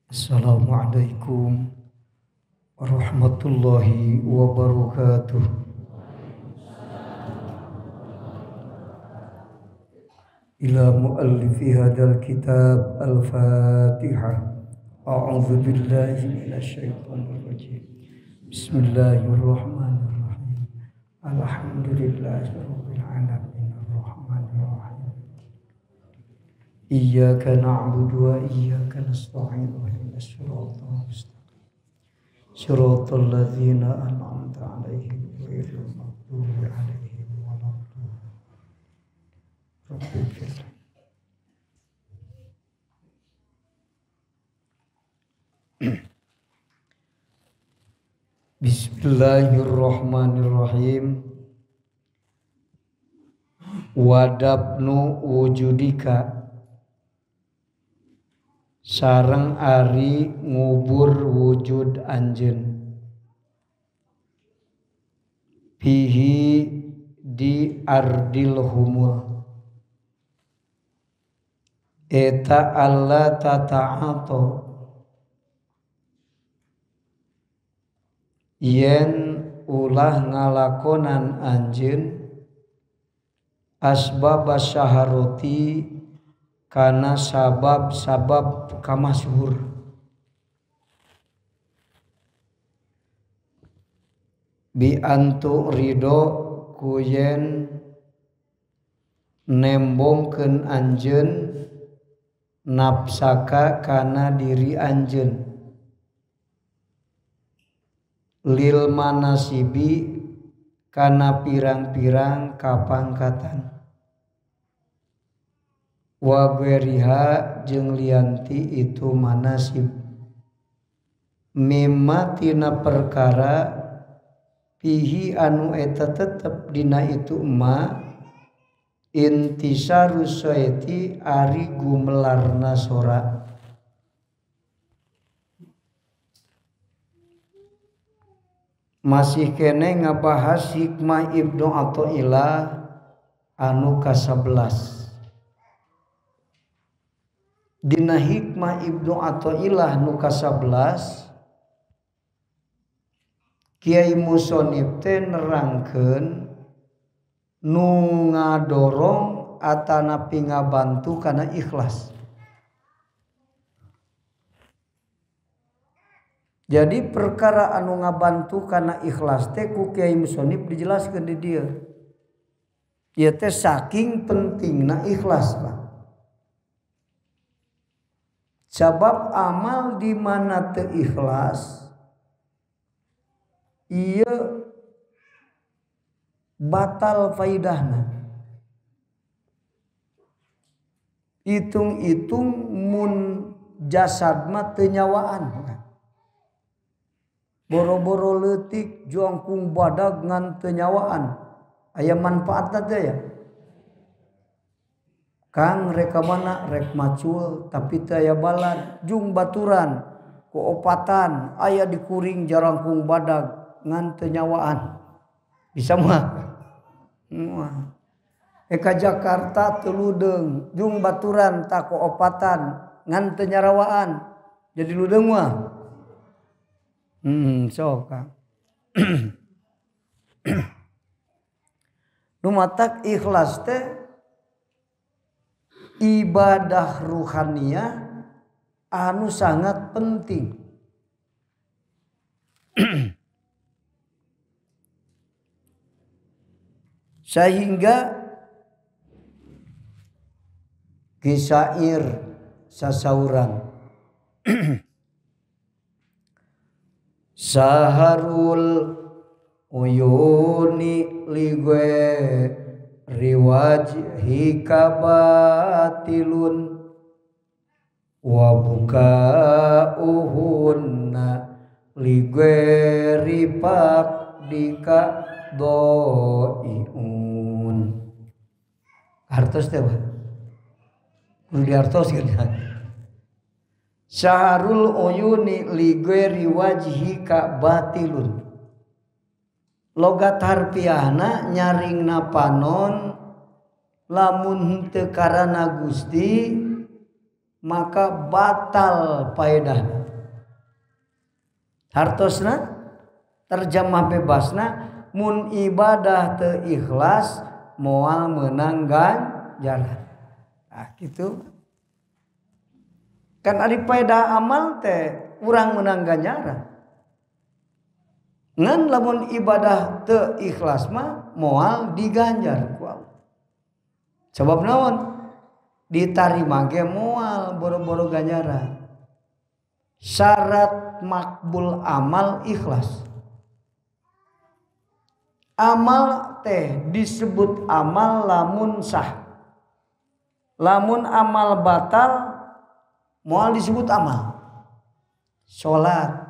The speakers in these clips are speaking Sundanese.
Assalamualaikum warahmatullahi wabarakatuh. Ila muallifi hadzal kitab al-Fatihah. A'udzu billahi minasyaitonir rajim. Bismillahirrahmanirrahim. Alhamdulillahirabbil alamin arrahmanir rahim. Iyyaka na'budu wa iyyaka nasta'in. Ihdinas siratal mustaqim. Siratal ladzina an'amta 'alaihim ghairil maghdubi 'alaihim waladdallin. Rabbil. Bismillahirrahmanirrahim. Wadabnu wujudika sareng ari ngubur wujud anjeun bihi di ardil humul eta alla tata'ato yen ulah ngalakonan anjeun asbab syaharoti kana sabab-sabab kamasyhur bi antu ridho kuyen nembongkeun anjeun nafsaka kana diri anjeun lil manasibi kana pirang-pirang kapangkatan wa gueriha jeung lianti itu manasib mimma tina perkara pihi anu eta tetep dina itu ma intisaru soeti ari gumelarna sora. Masih kene ngabahas hikmah Ibnu Athaillah anu ka-11. Dina hikmah Ibnu Athaillah nu ka-11 Kiai Musonib teh nerangkeun nu ngadorong atanapi ngabantu kana ikhlas. Jadi perkara anu ngabantu kana ikhlas teh ku Kiai Musonib dijelaskeun di dieu. Ieu teh saking pentingna ikhlas, Pak. Sabab amal di mana teu ikhlas ieu batal faidahna. Hitung-hitung mun jasad mah teu nyawaan. Boro-boro leutik jongkung badag ngan teu nyawaan. Aya manfaatna teh ya. Kang rek ka mana rek macul tapi teu aya balad jung baturan ku opatan aya dikuring jarangkung badag ngan teu nyawaan. Bisa mah. Ka Jakarta teu ludeung jung baturan tak ku opatan ngan teu nyarawaan. Jadi ludeung mah. Sok Kang. Nu matak ikhlas teh ibadah ruhaniyah anu sangat penting. Sehingga kisair sasauran saharul uyuni ligue riwajhika batilun wa bukauhunna ligweri pakdika doiun. Hartos teh Pak. Kudu diartos kan. Saharul uyuni ligweri wajhika batilun. Logat harfiahna nyaringna panon lamun henteu karana Gusti maka batal paedahna. Hartosna terjemah bebasna mun ibadah teu ikhlas moal meunang ganjaran. Ah gitu. Kan ari paedah amal teh urang meunang ganjaran. Ngan lamun ibadah teu ikhlas mah moal diganjar ku Allah. Sebab naon? Ditarima ge moal boro-boro ganjaran. Syarat makbul amal ikhlas. Amal teh disebut amal lamun sah. Lamun amal batal moal disebut amal. Salat.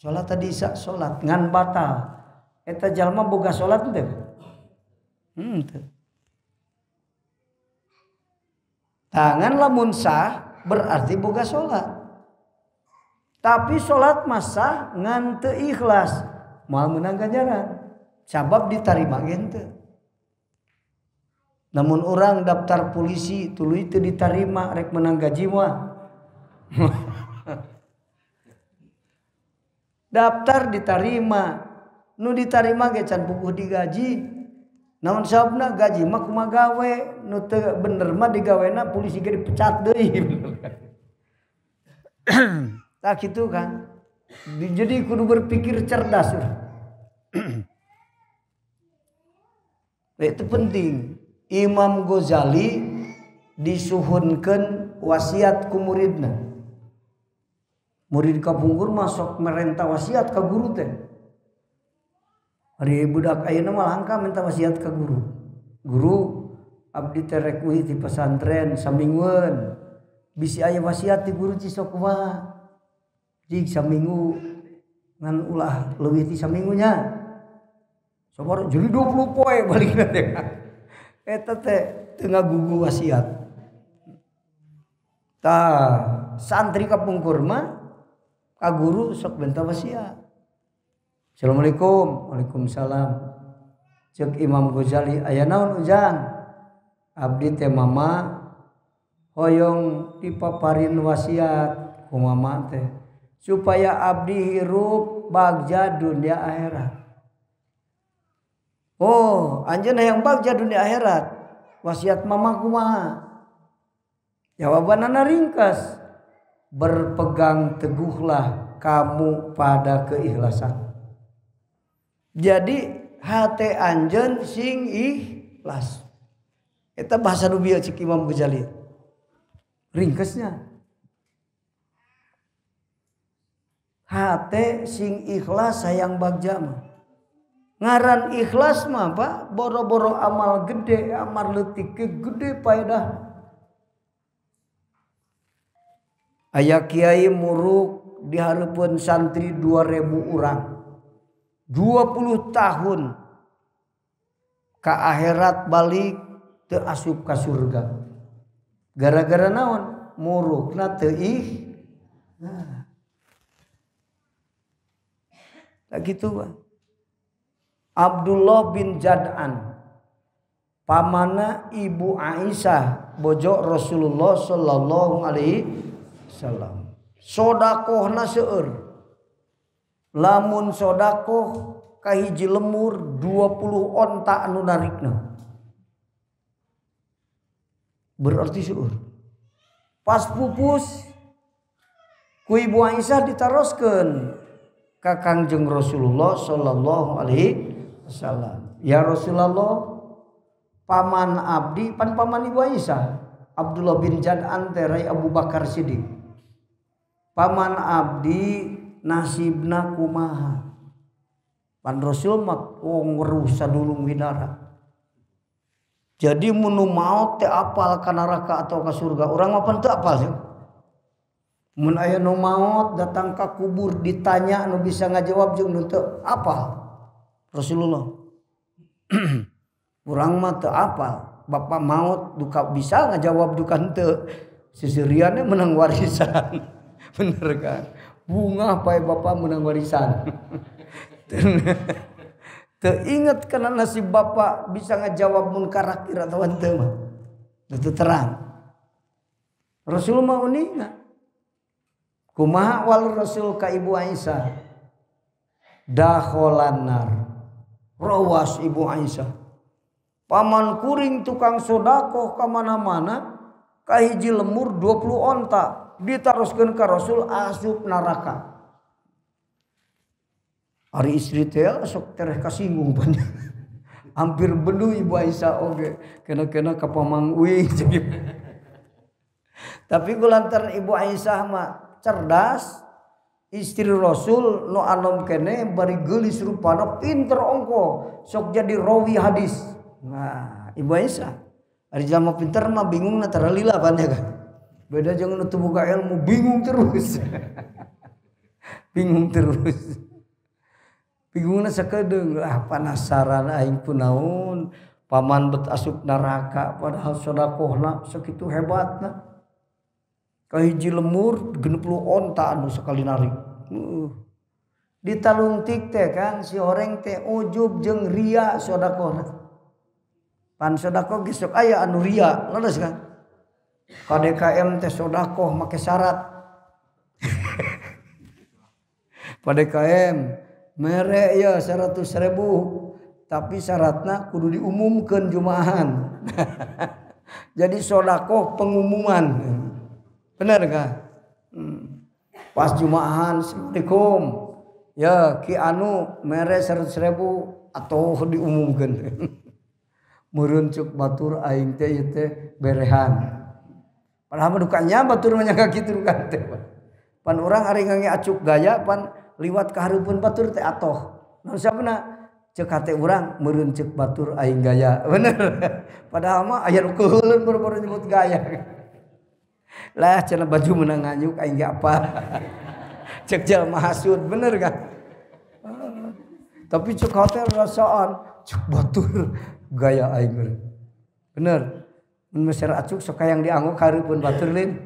Salat tadi salat ngan batal. Eta jalma boga salat teu? Teu. Tangan lamun sah berarti boga salat. Tapi salat mah sah ngan teu ikhlas, moal meunang ganjaran. Sabab ditarima ge henteu. Namun orang daftar polisi tuluy teu ditarima rek meunang gaji mah. Daftar ditarima, nu ditarima ge can puguh digaji. Naon sababna gaji mah kumaha gawe, nu teu bener mah digawena polisi ge dipecat deui. Tah kitu kan. Jadi kudu berpikir cerdas. Itu penting. Imam Ghazali disuhunkeun wasiat ku muridna. Murid kapungkur masuk merentah wasiat ka guru teh. Ari budak ayeuna mah langka minta wasiat ka guru. Guru abdi teh rek uih ti pesantren saminggueun. Bisi aya wasiat ti guru cisok kumaha. Jig saminggu ngan ulah leuwih ti saminggunya. Sabar jadi 20 poe balikna teh. Eta teh teu ngagugu wasiat. Tah santri kapungkur mah ka guru sok minta wasiat. Assalamualaikum. Waalaikumsalam. Ceuk Imam Ghazali aya naon ujang? Abdi teh mama hoyong dipaparin wasiat ku mama teh supaya abdi hirup bagja dunia akhirat. Oh, anjeun hayang bagja dunia akhirat. Wasiat mama kumaha? Jawabanana ringkas. Berpegang teguhlah kamu pada keikhlasan. Jadi hate anjeun sing ikhlas. Eta bahasa nu bieu cik Imam Ghazali. Ringkesnya. Hate sing ikhlas hayang bagja mah. Ngaran ikhlas mah Pak, boro-boro amal gede, amal leutik gede paedah. Aya kiai muruk di hareupeun santri 2000 urang. 20 tahun ka akhirat balik teu asup ka surga. Gara-gara naon? Murukna teu ikhlas. Nah, gitu Pak. Abdullah bin Jad'an, pamana Ibu Aisyah, bojo Rasulullah sallallahu alaihi wasallam. Sodakohna seueur. Lamun sodakoh kahiji lemur 20 onta anu narikna. Berarti seueur. Pas pupus ku Ibu Aisyah ditaroskeun ka Kangjeng Rasulullah sallallahu alaihi wasallam. Ya Rasulullah, paman abdi, pan paman Ibu Aisyah, Abdullah bin Jad'an teh rai Abu Bakar Siddiq. Paman abdi nasibna kumaha? Pan Rasul mah wong weruh sadulung winara. Jadi mun maot teh apal ka neraka atau ka surga. Urang mah pan teu apal sih. Mun aya nu maot datang ka kubur ditanya nu bisa ngajawab jeung nu teu apal. Rasulullah. Urang mah teu apal. Bapak maot duka bisa ngajawab duka henteu. Sisiriannya menang warisan. Bener kan? Bunga pae bapak menang warisan. Teu inget kana nasib bapak bisa ngajawab mun karakter atau henteu mah. Teu terang. Rasul mah uninga. Kumaha wal Rasul ka Ibu Aisyah? Dakhalan nar. Rawas Ibu Aisyah. Paman kuring tukang sodakoh ka mana-mana kahiji lemur 20 onta ditaroskeun ka Rasul asup neraka. Ari istri teh sok tereh kasinggung banyak. Hampir bendu Ibu Aisyah oge kena-kena ka pamang uing. Tapi kulantaran Ibu Aisyah mah cerdas, istri Rasul nu anom kene bari geulis rupana pinter ongko sok jadi rawi hadis. Nah, Ibu Aisyah ari jalma pinter mah bingungna tara lila pan ya kan. Beda jeung nu teu boga ilmu bingung terus. Bingung terus. Bingungna sakedeung lah penasaran aing kunaon paman bet asup neraka padahal sedekahna sakitu hebatna. Kahiji lemur 60 onta anu sekali narik. Ditalungtik teh kan si horeng teh ujub jeung ria sedekahna. Pan sedekah geus sok aya anu ria, leres kan? KDKM teh sedekah make syarat. KDKM mere ya 100.000 tapi syaratna kudu diumumkeun jumaahan. Jadi sedekah pengumuman. Bener kan? Pas jumaahan assalamualaikum. Ya ki anu mere 100.000 atau diumumkeun. Meureun ceuk batur aing teh ieu teh berehan. Padahal mah dukanya batur mah nyangka kitu kan teh. Pan urang ari ngange acuk gaya pan liwat ka hareupeun batur teh atoh. Naon sababna? Ceuk hate urang meureun ceuk batur aing gaya. Bener. Padahal mah aya nu keuheuleun baru-baru nyebut gaya. Lah cenah baju menang nganyuk aing ge apa. Ceuk jalma hasud bener kan? Tapi ceuk hate rasaan ceuk batur gaya aing. Bener. Mun meser acuk sok hayang dianggo ka hareupeun batur lin.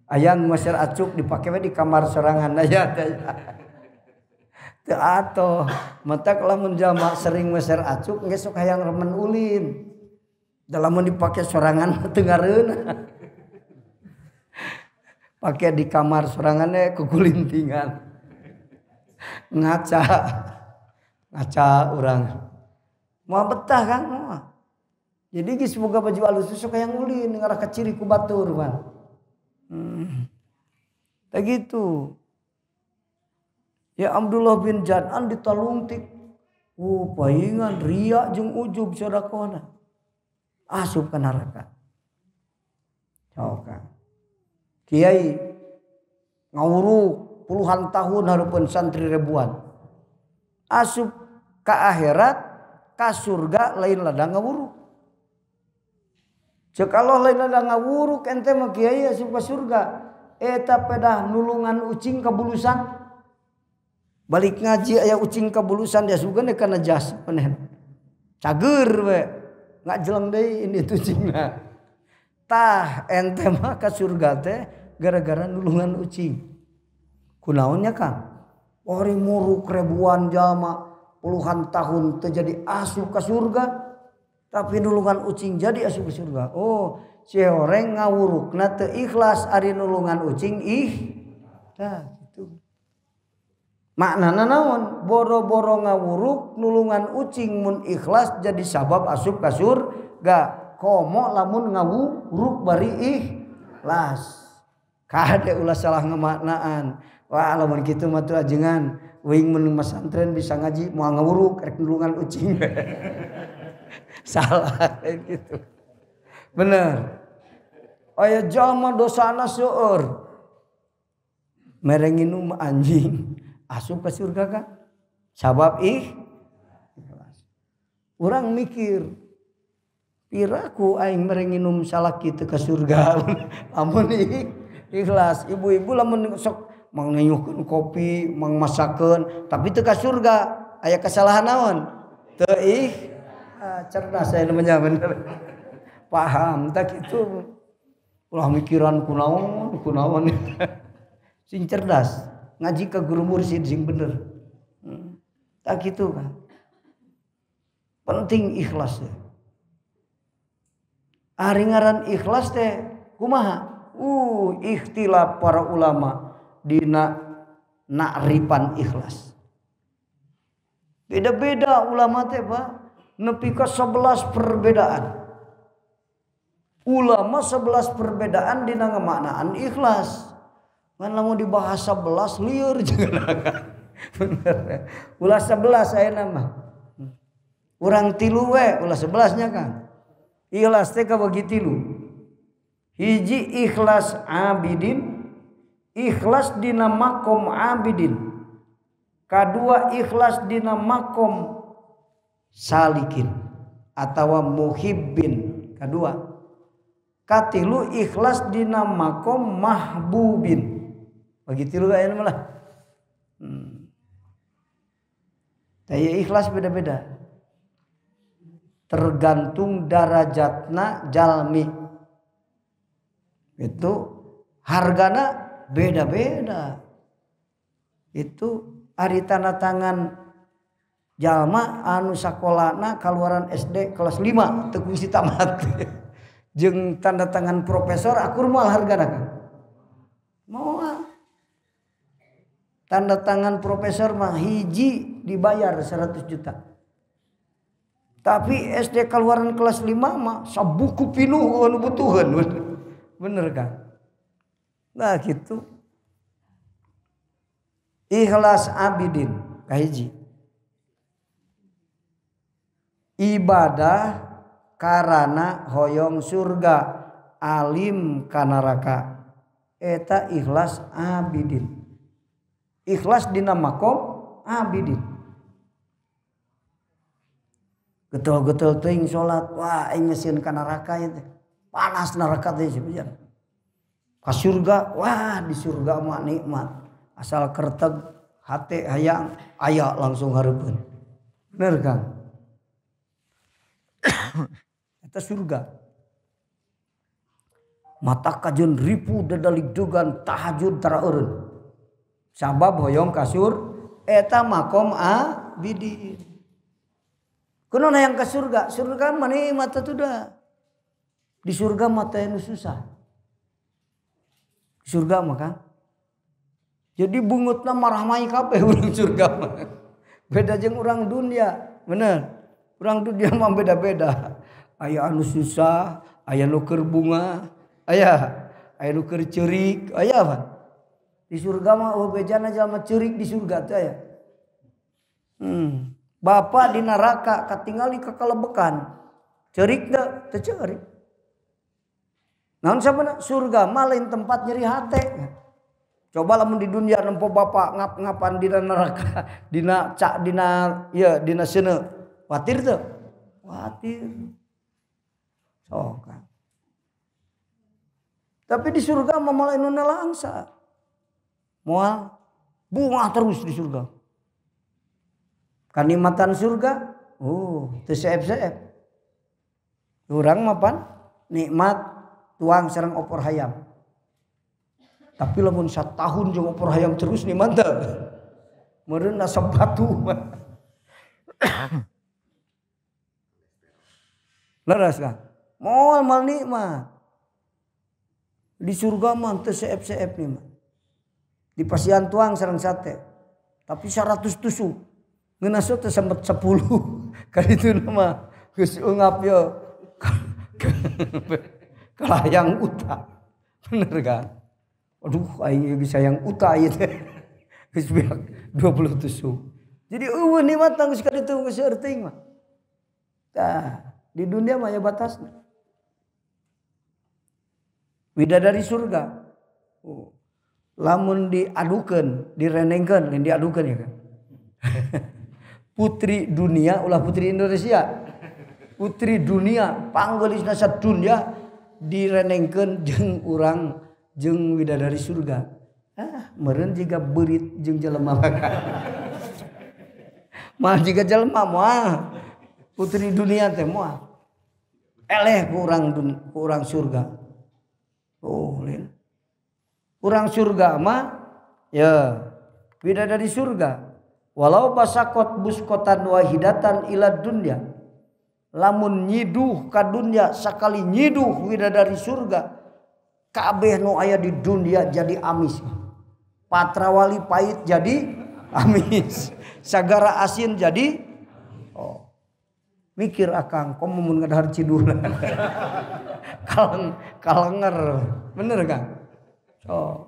Ayang meser acuk dipake we di kamar sorangan aya teh. Teu atoh. Matak lamun jalma sering meser acuk geus sok hayang remen ulin. Da lamun dipake sorangan teu ngareunah. Pake di kamar sorangan we kukulintingan. Ngaca. Ngaca urang. Moal betah kan moal. Jadi geus boga baju alus sok hayang ulin ngarah ka ciri ku batur pan. Tah gitu. Ya Abdullah bin Jad'an ditalungtik. Paingan ria jeung ujub sedekahna. Asup ka neraka. Coka. Kiai ngawuruk puluhan tahun hareupeun santri ribuan. Asup ka akhirat ka surga lain ladang ngawuruk. Cek Allah lain ladang ngawuruk ente mah kiai asup ka surga. Eta pedah nulungan ucing kabulusan. Balik ngaji aya ucing kabulusan dia sugan kana jas manehna. Cager we. Ngajeleng deui ini ucingna. Tah ente mah ka surga teh gara-gara nulungan ucing. Kunaonnya Kang? Ori muruk ribuan jalma puluhan tahun terjadi asup ke surga, tapi nulungan ucing jadi asup ke surga. Oh, si horeng ngawurukna teu ikhlas ari nulungan ucing ih. Tah gitu. Maknana naon? Boro-boro ngawuruk nulungan ucing mun ikhlas jadi sabab asup ka surga. Komo lamun ngawuruk bari ikhlas. Kade ulah salah ngemaknaan. Wah lamun kitu mah tuh ajengan uing mun masantren bisa ngaji moal ngawuruk rek nulungan ucing. Salah gitu. Bener. Aya jalma dosana seueur. Mere nginum anjing asup ka surga kan? Sabab ikhlas. Urang mikir piraku aing mere nginum salaki teu ka surga. Lamun ikhlas, ibu-ibu lamun sok mangnyuhkeun kopi, mangmasakeun, tapi teu ka surga, aya kesalahan naon? Teu cerdas saya namanya bener. Paham tak itu. Ulah mikiran kunaon, kunaon. Sing cerdas, ngaji ke guru mursyid sing bener. Tak gitu kan. Penting ikhlas teh. Ari ngaran ikhlas teh kumaha? Ikhtilaf para ulama dina nakripan ikhlas. Beda-beda ulama teh Pak, nepi ka 11 perbedaan. Ulama 11 perbedaan dina ngamaknaan ikhlas. Ngan lamun dibahas 11 lieur jeung bener. Ulah 11 ayeuna mah. Urang tilu we ulah 11 nya Kang. Ikhlas teh kabagi tilu. Hiji ikhlas abidin, ikhlas dina makom abidin. Kadua ikhlas dina makom salikin atawa muhibbin. Kadua. Katilu ikhlas dina makom mahbubin. Bagi tilu ayeuna mah lah. Daya ikhlas beda-beda. Tergantung darajatna jalmi. Itu hargana beda-beda. Itu ari tanda tangan jalma anu sakolana kaluaran SD kelas 5 teu kungsi tamat. Jeung tanda tangan profesor akur moal hargana kan? Moal. Tanda tangan profesor mah hiji dibayar 100 juta. Tapi SD keluaran kelas 5 mah sabuku pinuh anu butuheun. Bener kan? Nah gitu. Ikhlas abidin kahiji. Ibadah karana hoyong surga, alim ka neraka. Eta ikhlas abidin. Ikhlas dina makom abidin. Getol-getol teuing salat, wah aing sieun ka neraka ieu teh. Panas neraka teh sepian. Ka surga, wah di surga mah nikmat. Asal kerteg hate hayang aya langsung hareupeun. Bener Kang? Eta surga. Mata kajeun ripu dadaligdugan tahajud tara eureun. Sabab hoyong kasur eta makom abidin. Kunaon hayang ka surga? Surga mah nikmat atuh da. Di surga mah teh nu susah. Di surga mah kan. Jadi bungutna marahmai kabeh urang surga mah. Beda jeung urang dunia, bener. Urang dunia mah beda-beda. Aya anu susah, aya nu keur bunga, aya nu keur ceurik, aya pan. Di surga mah eueuh bejana jalma ceurik di surga teh aya. Bapak di neraka katingali kakalebekan. Ceurik teu? Teu ceurik. Naon sabana? Surga mah lain tempat nyeri hate. Coba lamun di dunia nempo bapak ngap-ngapan dina neraka, dina cak dina ya dina seuneu. Watir teu? Watir. Sok. Tapi di surga mah moal anu nalangsa. Moal bunga terus di surga. Kanikmatan surga, oh, teu seep-seep. Urang mah pan nikmat tuang sareng opor hayam. Tapi lamun satahun jeung opor hayam terus nikmat teu? Meureun asap batu. Leres kan? Moal mal nikmat. Di surga mah teu seep-seep nikmat. Di pasian tuang sareng sate. Tapi 100 tusuk. Ngeunah teh sempet 10. Kan itu nama geus eungap yo. Kalayang uta. Bener kan? Aduh aing geus sayang uta ieu teh. Geus beak 20 tusuk. Jadi eueuh nikmat geus ka ditu geus seueur teuing mah. Tah, di dunia mah aya batasna. Bidadari surga. Oh. Lamun diadukeun, direnengkeun, lain diadukeun ya kan. Putri dunia ulah putri Indonesia. Putri dunia panggelisna sadunya direnengkeun jeung urang jeung widadari surga. Ah, meureun jiga beurit jeung jelema mah. Mah jiga jelema moal. Putri dunia teh moal. Eleh ku urang surga. Oh, lain. Urang surga mah ya bidadari surga. Walau basakot buskotan wahidatan ila dunya. Lamun nyiduh ka dunya sakali nyiduh widadari surga, kabeh nu aya di dunia jadi amis. Patrawali pahit jadi Amis. Sagara asin jadi oh. Mikir akang komo mun ngadahar ciduna. Kalenger. Bener kan? So.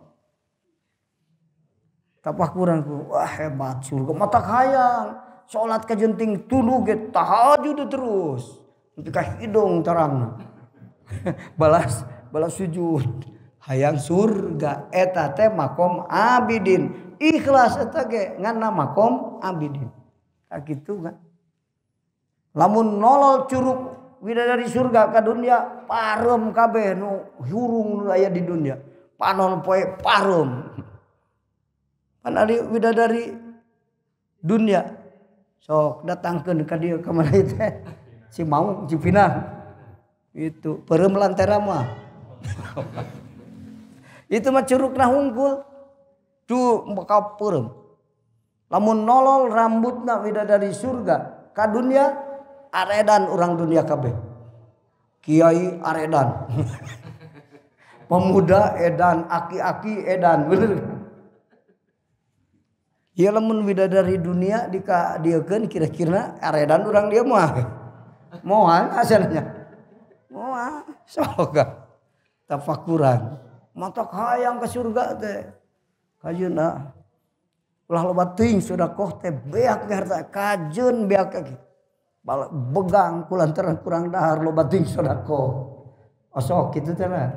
Tapakuran ku, wah hebat surga mata hayang. Salat kajenting tuluh ge tahajud terus. Nepi ka hidung tarangna. Balas sujud. Hayang surga eta teh makom abidin. Ikhlas eta ge nganna makom abidin. Tak kitu kan. Lamun nolol curug widadari surga ka dunia pareum kabeh nu hurung nu aya di dunia. Panon poe pareum. Pan ari widadari dunia sok datangkeun ka dieu ka mana teh si mau Cipinang. Itu pareum lantera mah. Itu mah curugna hungkul. Tu bakal peureum. Lamun nolol rambutna widadari surga ka dunia aredan urang dunia kabeh. Kiai aredan. Pemuda edan, aki-aki edan, bener. Ya lamun widadari dunia dika dieukeun kira-kira aredan urang dia mah. Moal asalnya. Moal sok tafakuran. Matak hayang ke surga teh. Kajeun ulah loba teuing sedekah teh beak harta kajeun beak ge. Begang kulantaran kurang dahar loba teuing sedekah. Osok kitu teh lah.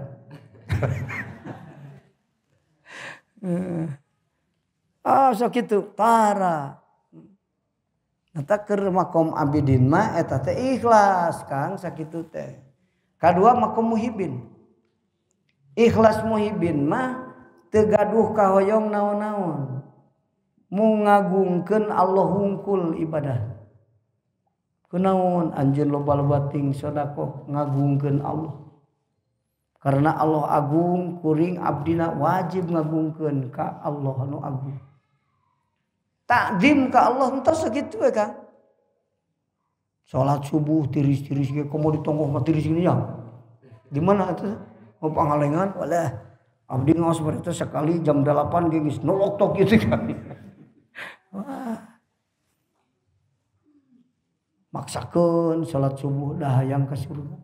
Ah sok kitu tara. Eta keur makom abidin mah eta teh ikhlas Kang sakitu teh. Kadua makom muhibin. Ikhlas muhibin mah teu gaduh kahoyong naon-naon. Mu ngagungkeun Allah hungkul ibadah. Kunaon anjeun loba-loba ting sedekah ngagungkeun Allah. Karena Allah agung kuring abdina wajib ngagungkeun ka Allah anu agung. Takdim ka Allah entos sakitu we Kang. Salat subuh tiris-tiris ge komo ditonggoh mah tiris gini ya. Di mana atuh? Oh pangalengan walah. Abdi ngaos berita sekali jam 8 ge geus nolok tok gitu kan. Wah. Maksakeun salat subuh dah hayang ka surga.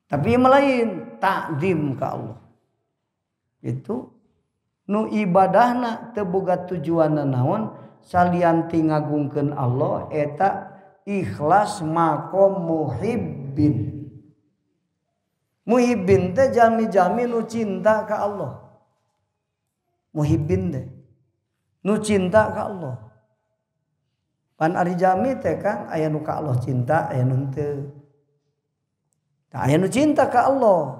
Tapi yang lain takdim ka Allah. Itu nu ibadahna teu boga tujuanna naon salian ti ngagungkeun Allah eta ikhlas makom muhibbin. Muhibbin teh jalmi-jalmi nu cinta ka Allah. Muhibbin teh nu cinta ka Allah. Pan ari jalmi teh Kang aya nu ka Allah cinta aya nu henteu. Tah aya nu cinta ka Allah.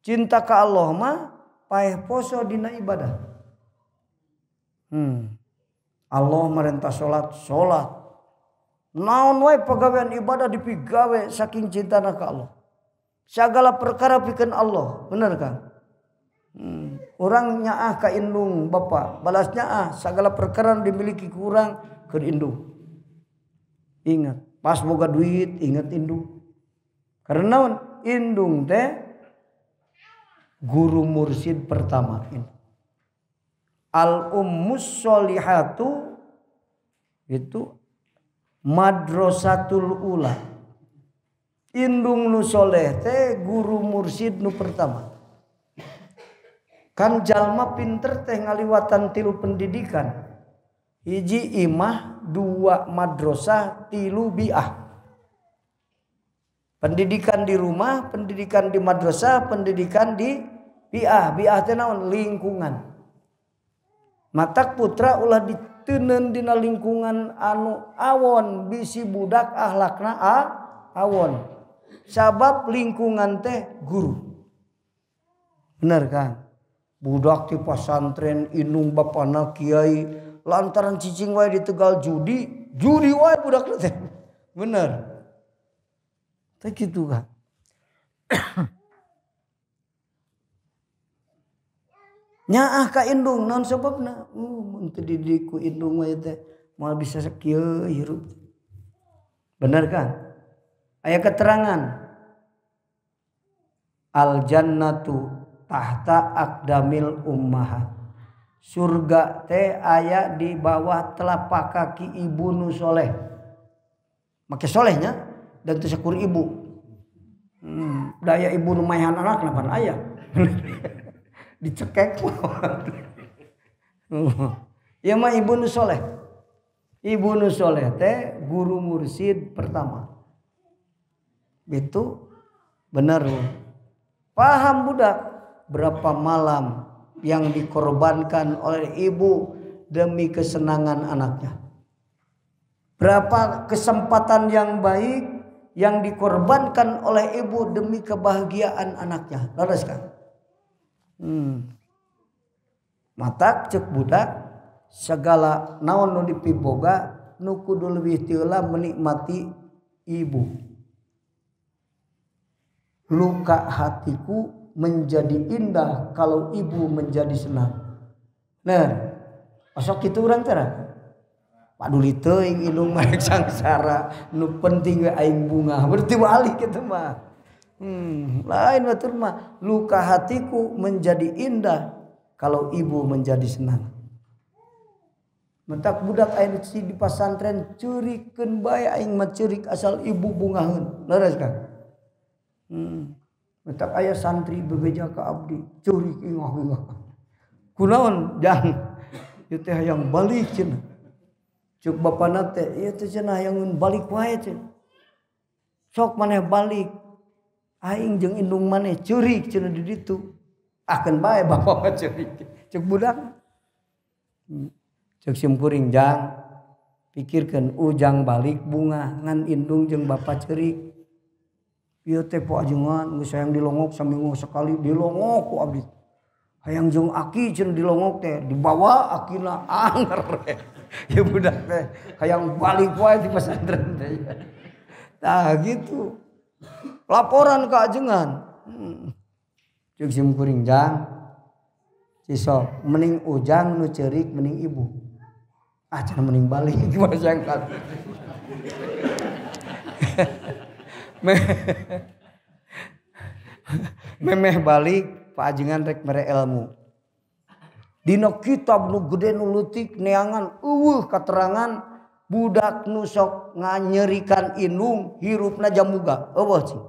Cinta ka Allah mah paeh poso dina ibadah. Allah merintah salat, salat. Naon wae pagawean ibadah dipigawe saking cintana ka Allah. Segala perkara pikeun Allah, bener Kang? Urang nyaah ka indung bapa, balas nyaah segala perkara dimiliki ku urang keur indung. Ingat, pas boga duit ingat indung. Karena naon? Indung teh guru mursyid pertama. Al ummus sholihatu itu madrasatul ula. Indung nu soleh teh guru mursyid nu pertama. Kan jalma pinter teh ngaliwatan 3 pendidikan. 1 imah, 2 madrasah, 3 biah. Pendidikan di rumah, pendidikan di madrasah, pendidikan di biah. Biah teh naon? Lingkungan. Matak putra ulah diteuneun dina lingkungan anu awon bisi budak akhlakna awon. Sabab lingkungan teh guru. Bener kan? Budak ti pasantren indung bapana kiai lantaran cicing wae di Tegal judi, judi wae budak teh. Bener. Teh kitu kan. Nyaah ka indung naon sababna? Mun teu dididik ku indung wae teh moal bisa sakieu hirup. Bener kan? Aya keterangan al jannatu tahta akdamil ummahat. Surga teh aya di bawah telapak kaki ibu nu soleh. Make solehnya dan teu sakur ibu. Daya ibu nu maehan anak napan aya. Dicekek. Ya mah ibu nu soleh. Ibu nu soleh teh guru mursyid pertama. Itu benar. Paham budak berapa malam yang dikorbankan oleh ibu demi kesenangan anaknya. Berapa kesempatan yang baik yang dikorbankan oleh ibu demi kebahagiaan anaknya. Leres kan? Matak cek budak segala naon nu dipiboga nu kudu leuwih ti heula menikmati ibu. Luka hatiku menjadi indah kalau ibu menjadi senang. Nah, osok kitu urang teh. Paduli teuing indung mah sangsara, nu penting we aing bunga. Berarti balik kitu mah. Lain batur mah luka hatiku menjadi indah kalau ibu menjadi senang. Mentak budak aing di pasantren ceurikeun bae aing mah ceurik asal ibu bungaheun. Leres kan? Mentak aya santri bebeja ka abdi ceurik ingah-ingah. Kunaon jang ieu teh hayang balik cenah. Cuk bapana teh ieu teh cenah hayang balik wae cenah. Sok maneh balik. Aing jeung indung maneh ceurik cenah di ditu. Akeun bae bapak mah ceurik. Cuk budak. Cek simkuring jang pikirkeun ujang balik bunga ngan indung jeung bapak ceurik. Ieu teh po ajengan geus hayang dilongok saminggu sekali dilongok ku abdi. Hayang jeung aki cenah dilongok teh dibawa akina anger. Ya budak teh hayang balik wae di pesantren teh. Tah gitu. Laporan ke ajengan. Cek simkuring jang sisok mending ujang nu ceurik mending ibu. Ah cenah mending balik gimana sangkat. Memeh balik Pak Ajengan rek mere ilmu. Dina kitab nu gede nu leutik neangan eueuh katerangan budak nu sok nganyerikan indung hirupna jamuga eueuh cing.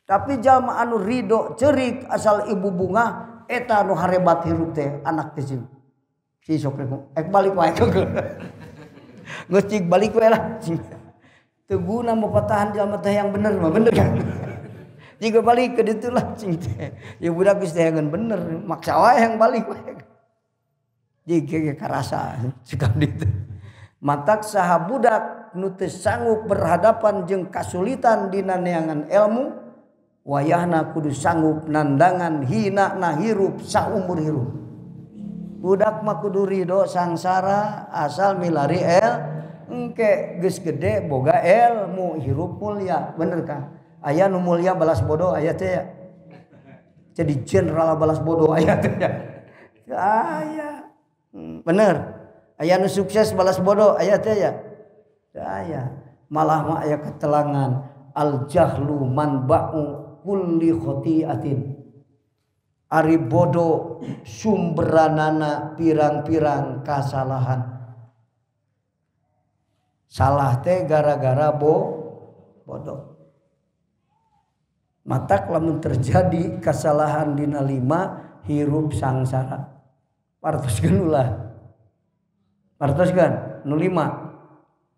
Tapi jalma anu ridho ceurik asal ibu bunga eta nu harebat hirup teh anak teh cing. Si sok rek balik wae. Geus cik balik wae lah cing. Teu guna mau patahan jalma teh yang bener mah bener kan. Jika balik ke ditu lah cing teh. Ya budak geus teh bener maksa wae yang balik wae. Jika karasa sikap ditu. Matak saha budak nu teu sanggup berhadapan jeung kasulitan dina neangan ilmu wayahna kudu sanggup nandangan hina na hirup saumur hirup. Budak mah kudu ridho sangsara asal milari el engke geus gede boga ilmu hirup mulia bener kan. Aya nu mulia balas bodoh aya teh ya. Jadi jenderal balas bodoh aya teh ya. Aya. Bener. Aya nu sukses balas bodoh aya teh ya. Aya. Malah mah aya ketelangan al jahlu manba'u kulli khotiatin. Ari bodoh sumberanana pirang-pirang kasalahan. Salah teh gara-gara bodoh. Matak lamun terjadi kesalahan dina lima hirup sangsara. Partoskeun ulah. Partoskeun nu lima.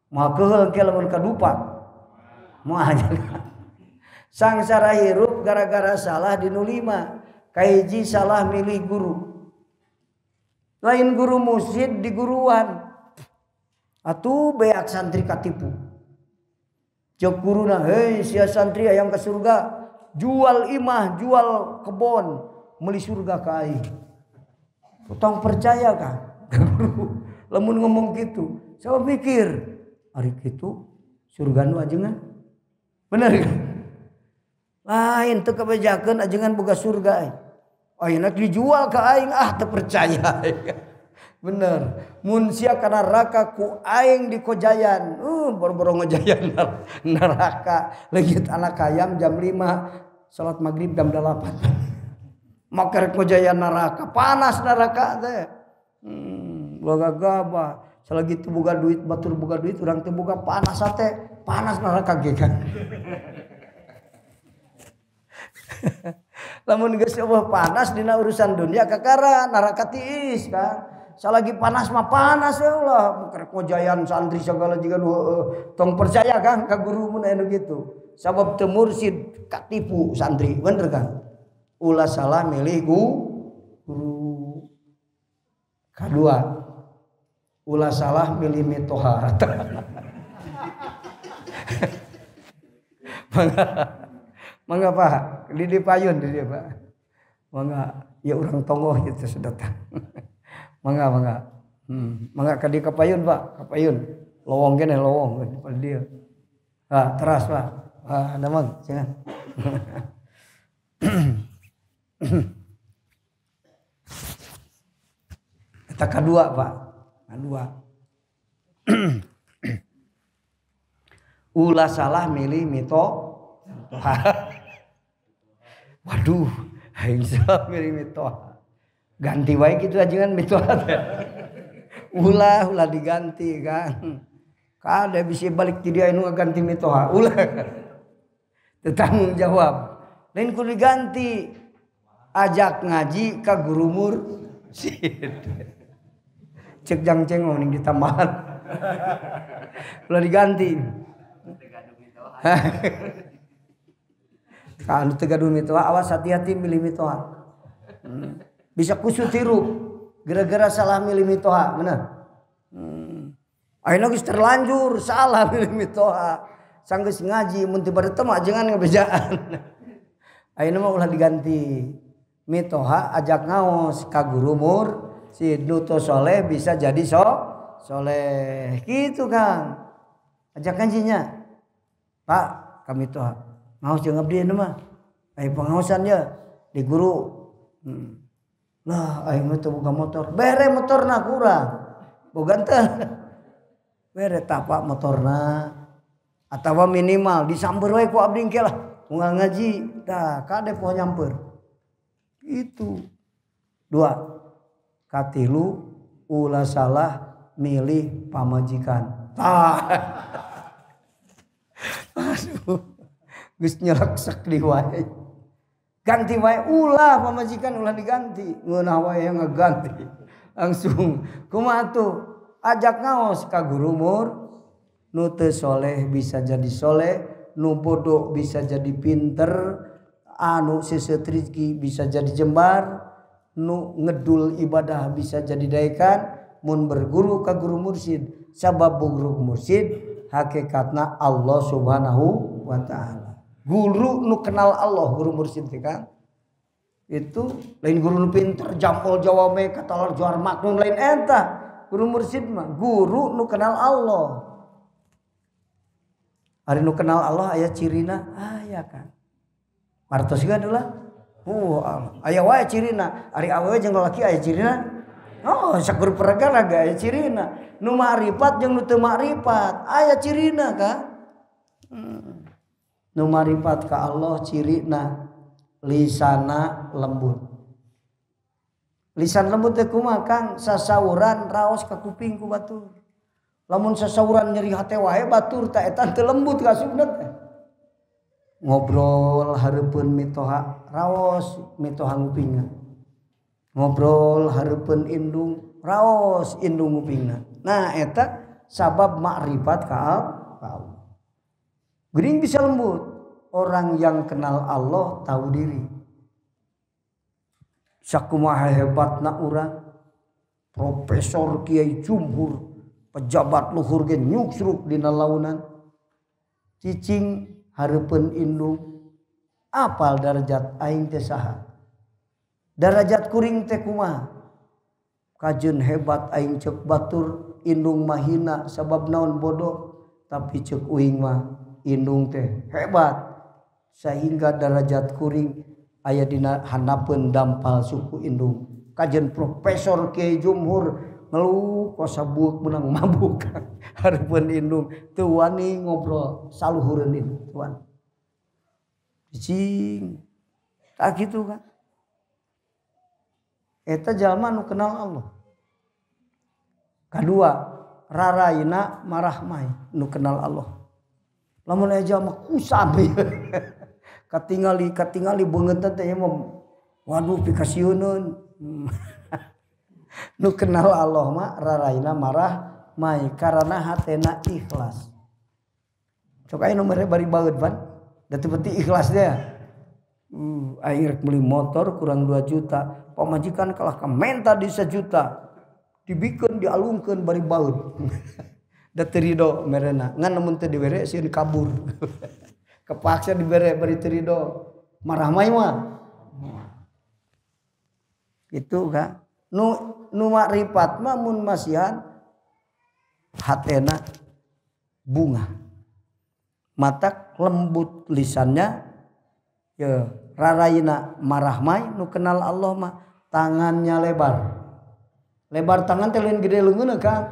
Moal keuheul ke lamun kadupak. Moal. Sangsara hirup gara-gara salah di nu lima. Kahiji salah milih guru. Lain guru mursyid di guruan. Atuh beak santri katipu. Cek guruna, hei sia santri hayang ke surga, jual imah, jual kebon, meuli surga ka aing. Tong percaya ka guru. Lamun ngomong gitu, saya mikir, ari kitu surga nu ajengan. Bener kan? Lain teu kabejakeun ajengan boga surga aing. Ayeuna dijual ka aing ah teu percaya. Bener. Mun sia ka neraka ku aing dikojayan. Boro-boro ngojayan neraka. Leungit anak hayam jam 5, salat maghrib jam 8. Maka rek ngojayan neraka, panas neraka teh. Ulah gagabah. Selagi teu boga duit batur boga duit urang teu boga panas sate, panas neraka ge kan. Lamun geus eueuh panas dina urusan dunia kakara neraka tiis kan. Salagi panas mah panas ya Allah, keur ngojayan santri segala jiga nu tong percaya kan ka guru mun anu kitu. Sabab teu mursid katipu santri, bener kan? Ulah salah milih guru. Kadua, ulah salah milih mitoha. Mangga, mangga Pak, di payun di dia Pak. Mangga, ya urang tonggoh gitu sedatang. Mangga, mangga. Mangga ka dieu ka payun Pak, ka payun. Lowong keneh lowong di dia. Ah, teras Pak. Ah, damang, jangan. Eta kadua Pak, kadua. Ulah salah milih mito. Waduh, aing salah milih mito. Ganti wae kitu ajengan mito. Ulah ulah diganti kan. Kade bisa balik ti dia anu ngaganti mitoha. Ulah. Teu tanggung jawab. Lain kudu diganti. Ajak ngaji ka guru mursyid. Cek jang cengong ning ditambahan. Ulah diganti. Kalau teu gaduh mitoha awas hati-hati milih mitoha. Bisa kusut hirup gara-gara salah milih mitoha, bener. Ayeuna geus terlanjur salah milih mitoha. Sanggeus ngaji mun teu bade teu jangan ngebejaan. Ayeuna mah ulah diganti. Mitoha ajak ngaos ka guru mursyid nu teu soleh bisa jadi soleh gitu Kang. Ajak ngajinya. Pak, kami mitoha. Ngaos jeung abdi ieu mah. Aya pangaosan ye di guru. Lah aing mah teu boga motor. Bere motorna kurang. Boga teu. Bere tapak motorna. Atawa minimal disamper wae ku abdi engke lah. Unggal ngaji tah kade poho nyamper. Itu. Dua. Katilu ulah salah milih pamajikan. Tah. Aduh. Geus nyeleksek di wae. Ganti wae ulah pamajikan ulah diganti. Ngeunah wae ngaganti. Langsung kumaha tuh? Ajak ngaos ka guru mur. Nu teu soleh bisa jadi soleh, nu bodoh bisa jadi pinter, anu seuseuh rezeki bisa jadi jembar, nu ngedul ibadah bisa jadi daekan mun berguru ka guru mursyid. Sabab guru mursyid hakikatna Allah Subhanahu wa taala. Guru nu kenal Allah, guru mursyid kan. Itu lain guru nu pinter jampol jawame katalar juar maknun lain eta. Guru mursyid mah guru nu kenal Allah. Ari nu kenal Allah aya cirina, aya kan. Martos kan ulah. Aya wae cirina. Ari awewe jeung lalaki aya cirina. Oh, sakur perkara ge aya cirina. Nu ma'rifat jeung nu teu ma'rifat aya cirina kan. Nu ma'rifat ka Allah cirina lisana lembut. Lisan lembut teh kumaha Kang? Sasauran raos ka kuping ku batur. Lamun sasauran nyeri hate wae batur ta eta teu lembut kasupna teh. Ngobrol hareupeun mitoha raos mitoha ngupingna. Ngobrol hareupeun indung raos indung ngupingna. Nah eta sabab makrifat ka Allah. Geuning bisa lembut. Orang yang kenal Allah tahu diri. Sakumaha hebatna urang, profesor kiai jumhur, pejabat luhur ge nyuksruk dina launan. Cicing hareupeun indung, apal darajat aing teh saha? Darajat kuring teh kumaha? Kajeun hebat aing ceuk batur, indung mah hina sabab naon bodoh, tapi ceuk uing mah indung teh hebat sehingga darajat kuring aya dina handapeun dampal suku indung. Kajeun profesor kiai jumhur ngeluh kosa buuk menang mabuk hareupeun indung teu wani ngobrol saluhureun indung teu wani. Cicing tah kitu kan. Eta jalma nu kenal Allah. Kadua raraina marahmai nu kenal Allah. Lamun aya mah kusam. Katingali beungeut teh mah waduh pikasieuneun. Nu kenal Allah mah raraina marah mai karena hatena ikhlas. Sok aya nu mere bari baeud pan. Da teu penting ikhlas teh. Aing rek meuli motor kurang 2 juta, pamajikan kalah ka menta di 1 juta. Dibikeun dialungkeun bari baeud. Da teu rido merena. Ngan lamun teu dibere sieun kabur. Kepaksa dibere bari teu rido. Marah mai mah. Gitu kan. Nu makrifat mah mun masihan hatena bunga. Matak lembut lisannya ya raraina marahmai nu kenal Allah mah tangannya lebar. Lebar tangan teh lain gede leungeun Kang.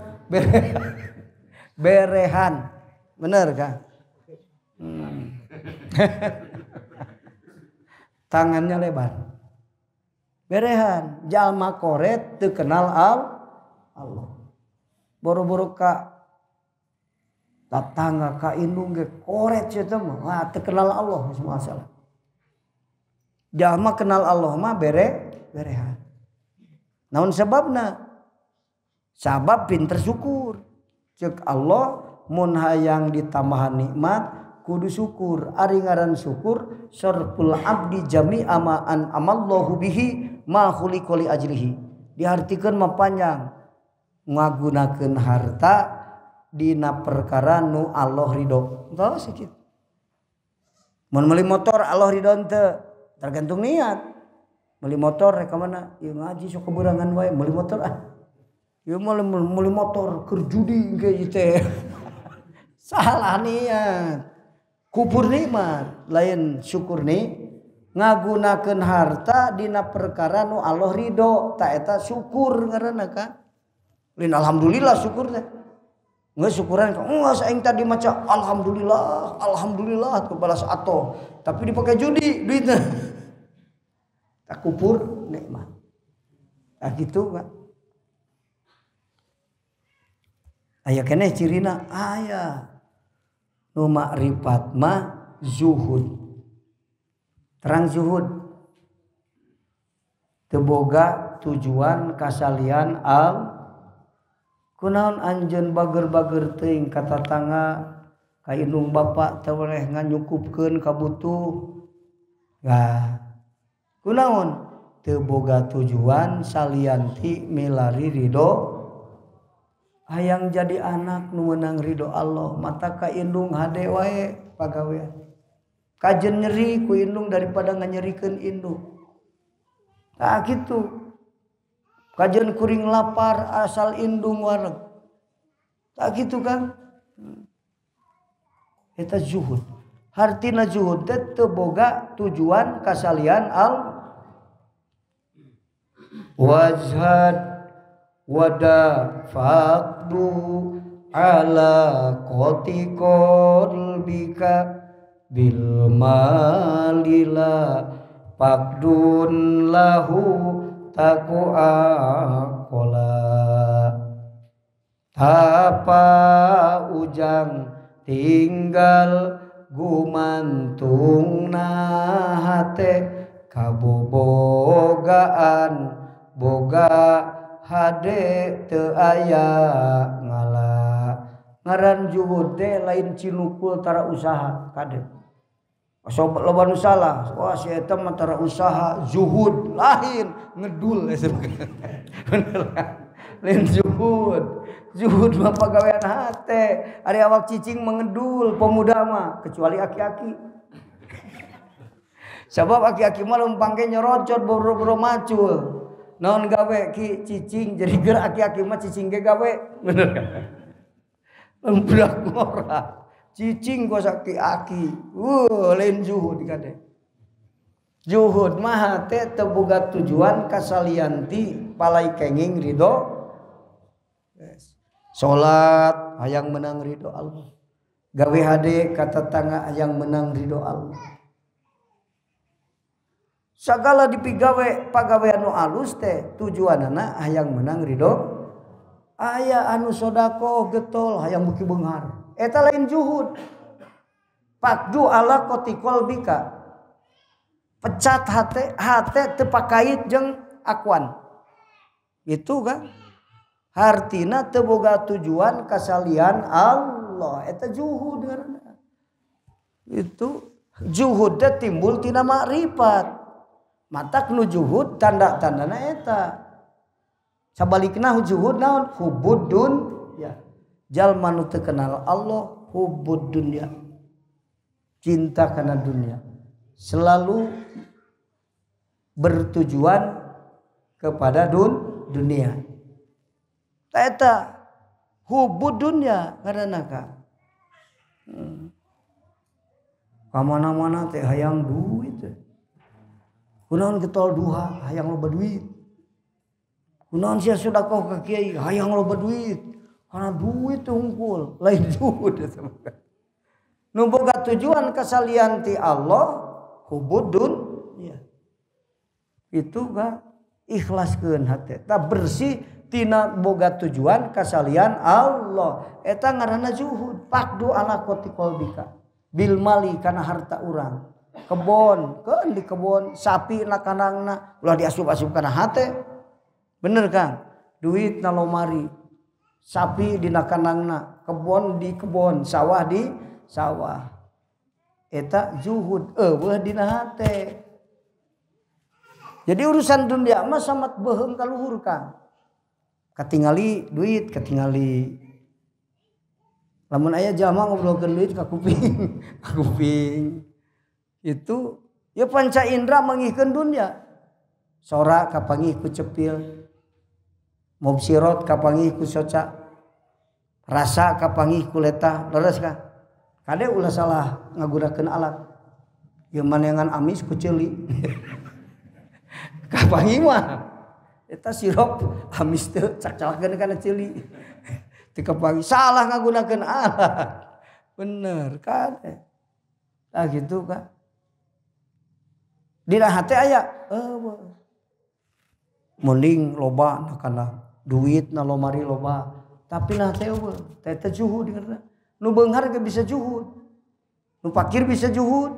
Berehan. Bener Kang? Tangannya lebar. Berehan jalma koret teu kenal Allah. Boro-boro ka tatangga ka indung ge koret sia teh mah. Wah teu kenal Allah masalah. Jalma kenal Allah mah berehan. Naon sebabna? Sabab pinter syukur. Ceuk Allah mun hayang ditambahan nikmat kudu syukur. Ari ngaran syukur sarful abdi jami'a ma an amallahu bihi ma khuliqa li ajlihi. Diartikeun mah panjang. Ngagunakeun harta dina perkara nu Allah ridho. Tah sakitu. Mun meuli motor Allah ridho henteu? Tergantung niat. Meuli motor rek ka mana? Ieu ngaji sok keberangan wae meuli motor ah. Ieu mah meuli motor keur judi engke ieu teh. Salah niat. Kufur nikmat lain syukur nih. Ngagunakeun harta dina perkara nu Allah ridho, ta eta syukur ngaranna ka. Lain alhamdulillah syukur teh. Geus syukuran geus aing tadi maca alhamdulillah, alhamdulillah tuh balas atoh, tapi dipakai judi duitna. Tak kufur nikmat. Tah kitu Pak. Aya keneh cirina aya. Nu makrifat mah zuhud. Terang zuhud. Teu boga tujuan kasalian al. Kunaon anjeun bager-bager teuing ka tatangga ka indung bapa teu weleh nganyukupkeun kabutuh. Nah, kunaon teu boga tujuan salian ti milari ridho. Hayang jadi anak nu meunang ridho Allah, mata ka indung hade wae pagawean. Kajen nyeri ku indung daripada nganyerikeun indung. Tah kitu. Kajen kuring lapar asal indung wareg. Tak gitu kan? Eta zuhud. Hartina zuhud teh teu boga tujuan kasalian al wajhad wada faqdu ala qati qalbika bil malila faqdun lahu taku akola. Tapa ujang tinggal gumantung hate kabobogaan boga hade teu aya ngala. Ngaran juhud teh lain cinukul tara usaha kade. Sobat loba nu salah, wah si eta mah tara usaha, zuhud lain ngedul. Bener lain zuhud. Zuhud mah pagawean hate. Ari awak cicing mengedul pemuda mah kecuali aki-aki. Sabab aki-aki mah lempang ge nyorocot boro-boro macul. Naon gawe ki cicing jadi ger aki-aki mah cicing ge gawe. Bener. Lemprak ngora. Cicing gua aki-aki. Lain zuhud kade. Zuhud mah hate teu boga tujuan kasalian ti palai kenging ridho. Yes. Salat hayang menang ridho Allah. Gawe hade ka tetangga hayang menang ridho Allah. Sagala dipigawe pagawean nu alus teh tujuanana hayang menang ridho Aya anu sodakoh getol hayang beuki beunghar. Eta lain juhud. Pakdu ala kotikol bika. Pecat hate, hate teu pakait jeung akuan. Itu kan. Hartina teu boga tujuan kasalian Allah. Eta juhud ngaranna. Itu juhud teh timbul tina makrifat. Matak nu juhud tanda-tandana eta. Sabalikna juhud naon? Hubud dunya. Jalma nu teu kenal Allah hubud dunya. Cinta kana dunia. Selalu bertujuan kepada dunia. Eta hubud dunya ngaranna ka. Ka mana-mana teh hayang duit. Kunaon getol duha hayang loba duit. Kunaon sia sedekah ka kiai hayang loba duit. Karena duit teh hungkul, lain zuhud eta mah. Nu boga tujuan kasalian ti Allah hubud dunya. Itu ka ikhlaskeun hate. Tah bersih tina boga tujuan kasalian Allah. Eta ngaranna zuhud. Pakdu ala qoti qalbika. Bil mali kana harta urang. Kebon, keun di kebon, sapi na kandangna, ulah diasup-asup kana hate. Bener Kang? Duit na lomari, sapi dina kandangna, kebon di kebon, sawah di sawah. Eta zuhud eueuh dina hate. Jadi urusan dunia mah samat beuheung ka luhur Kang. Katingali duit, katingali. Lamun aya jalma ngobrolkeun duit ka kuping, ka kuping. Itu ya panca indera mangihkeun dunia. Sora kapanggih ku cepil. Mobsirot kapanggih ku soca. Rasa kapanggih ku letah. Leres ka? Kade ulah salah ngagunakeun alat. Ieu maneangan amis ku ceuli. Kapanggih mah eta sirup amis teu cak-calakeun kana ceuli. Teu kapanggih salah ngagunakeun alat. Bener kade. Tah kitu ka. Dina hate aya eueuh. Mending loba na kana duit na lomari loba, tapi nah teh eueuh, teh teh zuhud ngaranna. Nu beunghar ge bisa zuhud. Nu fakir bisa zuhud.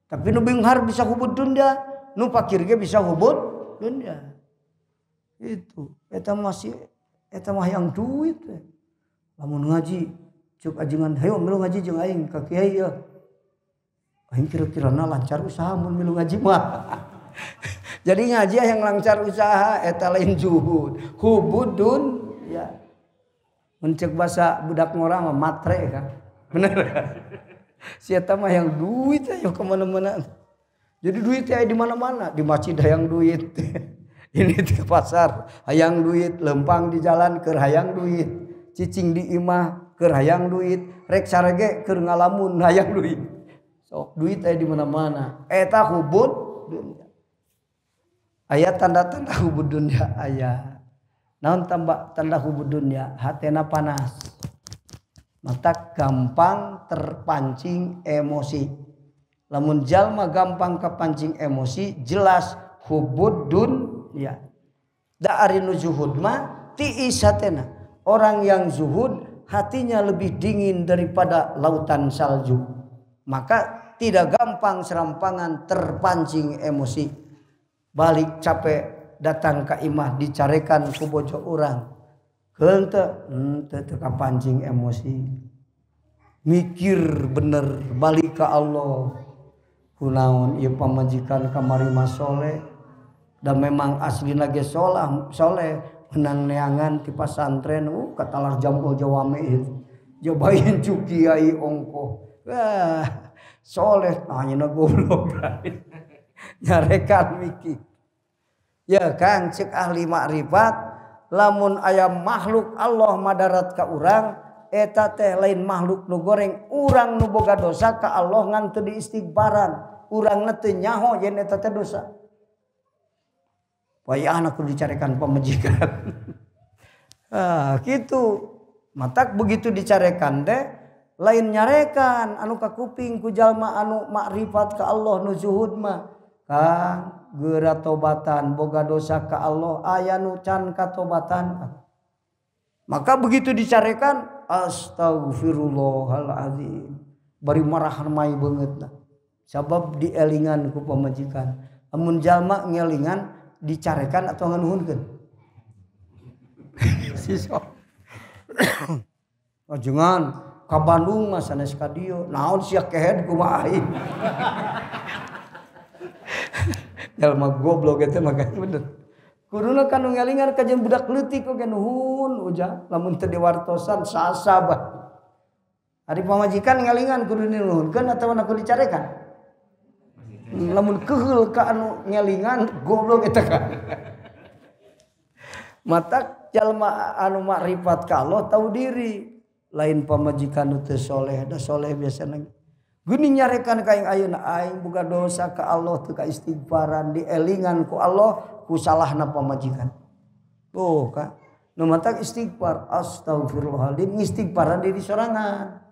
Tapi nu beunghar bisa hubud dunya, nu fakir ge bisa hubud dunya. Itu eta masih eta mah yang duit teh. Lamun ngaji cuk ajengan hayo milu ngaji jeung aing ka kiai ya. Aing kira-kirana lancar usaha mun milu ngaji mah. Jadi ngaji yang lancar usaha eta lain zuhud. Hubud dunya. Mun ceuk bahasa budak ngora mah matre kan. Bener. Si eta mah yang duit ayo kemana-mana. Jadi duit aya di mana-mana, di masjid hayang duit. Ini di pasar hayang duit, lempang di jalan keur hayang duit, cicing di imah keur hayang duit, rek sarege keur ngalamun hayang duit. Sok duit aya di mana-mana. Eta hubud dunya. Aya tanda-tanda hubud dunya aya. Naon tambah tanda hubud dunya? Hatena panas. Mata gampang terpancing emosi. Lamun jalma gampang kepancing emosi jelas hubud dunya. Da ari nu zuhud mah tiis hatena. Orang yang zuhud hatinya lebih dingin daripada lautan salju. Maka tidak gampang serampangan terpancing emosi. Balik capek datang ke imah dicarekan ku bojo urang. Keun teu henteu teu kapancing emosi. Mikir bener balik ka Allah. Kunaon ieu pamajikan kamari mah soleh. Dan memang aslina ge soleh menang neangan ti pasantren katalar jambul jawame itu. Jobain cu kiai ongkoh. Wah, soleh tanyana goblok. Nyarekan mikir. Ya Kang cek ahli makrifat lamun aya makhluk Allah madarat ka urang eta teh lain makhluk nu goreng, urang nu boga dosa ka Allah ngan teu diistighfaran, urangna teu nyaho yen eta teh dosa. Wayahna kudu dicarekan pamajikan. Ah, gitu. Matak begitu dicarekan teh lain nyarekan anu ka kuping ku jalma anu makrifat ka Allah nu zuhud mah. Kang geura tobatan boga dosa ka Allah aya nu can katobatan. Maka begitu dicarekan astagfirullahalazim. Bari marah mai beungeutna. Sabab dielingan ku pamajikan. Amun jalma ngelingan dicarekan atau nganuhunkeun? Sisok. Ajengan ka Bandung mah sanes ka dieu. Naon sia kehed kumaha aing. Jalma goblok eta mah bener. Kuduna kanu ngelingan ka jeung budak leutik oge nuhun ujang lamun teu diwartosan sasabah. Ari pamajikan ngelingan kudu dinuhunkeun atawa kudu dicarekan? Lamun keheul ka anu ngelingan goblok eta kan. Matak jalma anu makrifat ka Allah tahu diri. Lain pamajikan nu teu soleh, da soleh biasana. Geuning nyarekan ka aing ayeuna aing boga dosa ka Allah teu ka istighfaran dielingan ku Allah ku salahna pamajikan. Tuh ka. Nu matak istighfar astagfirullahaladzim istighfaran diri sorangan.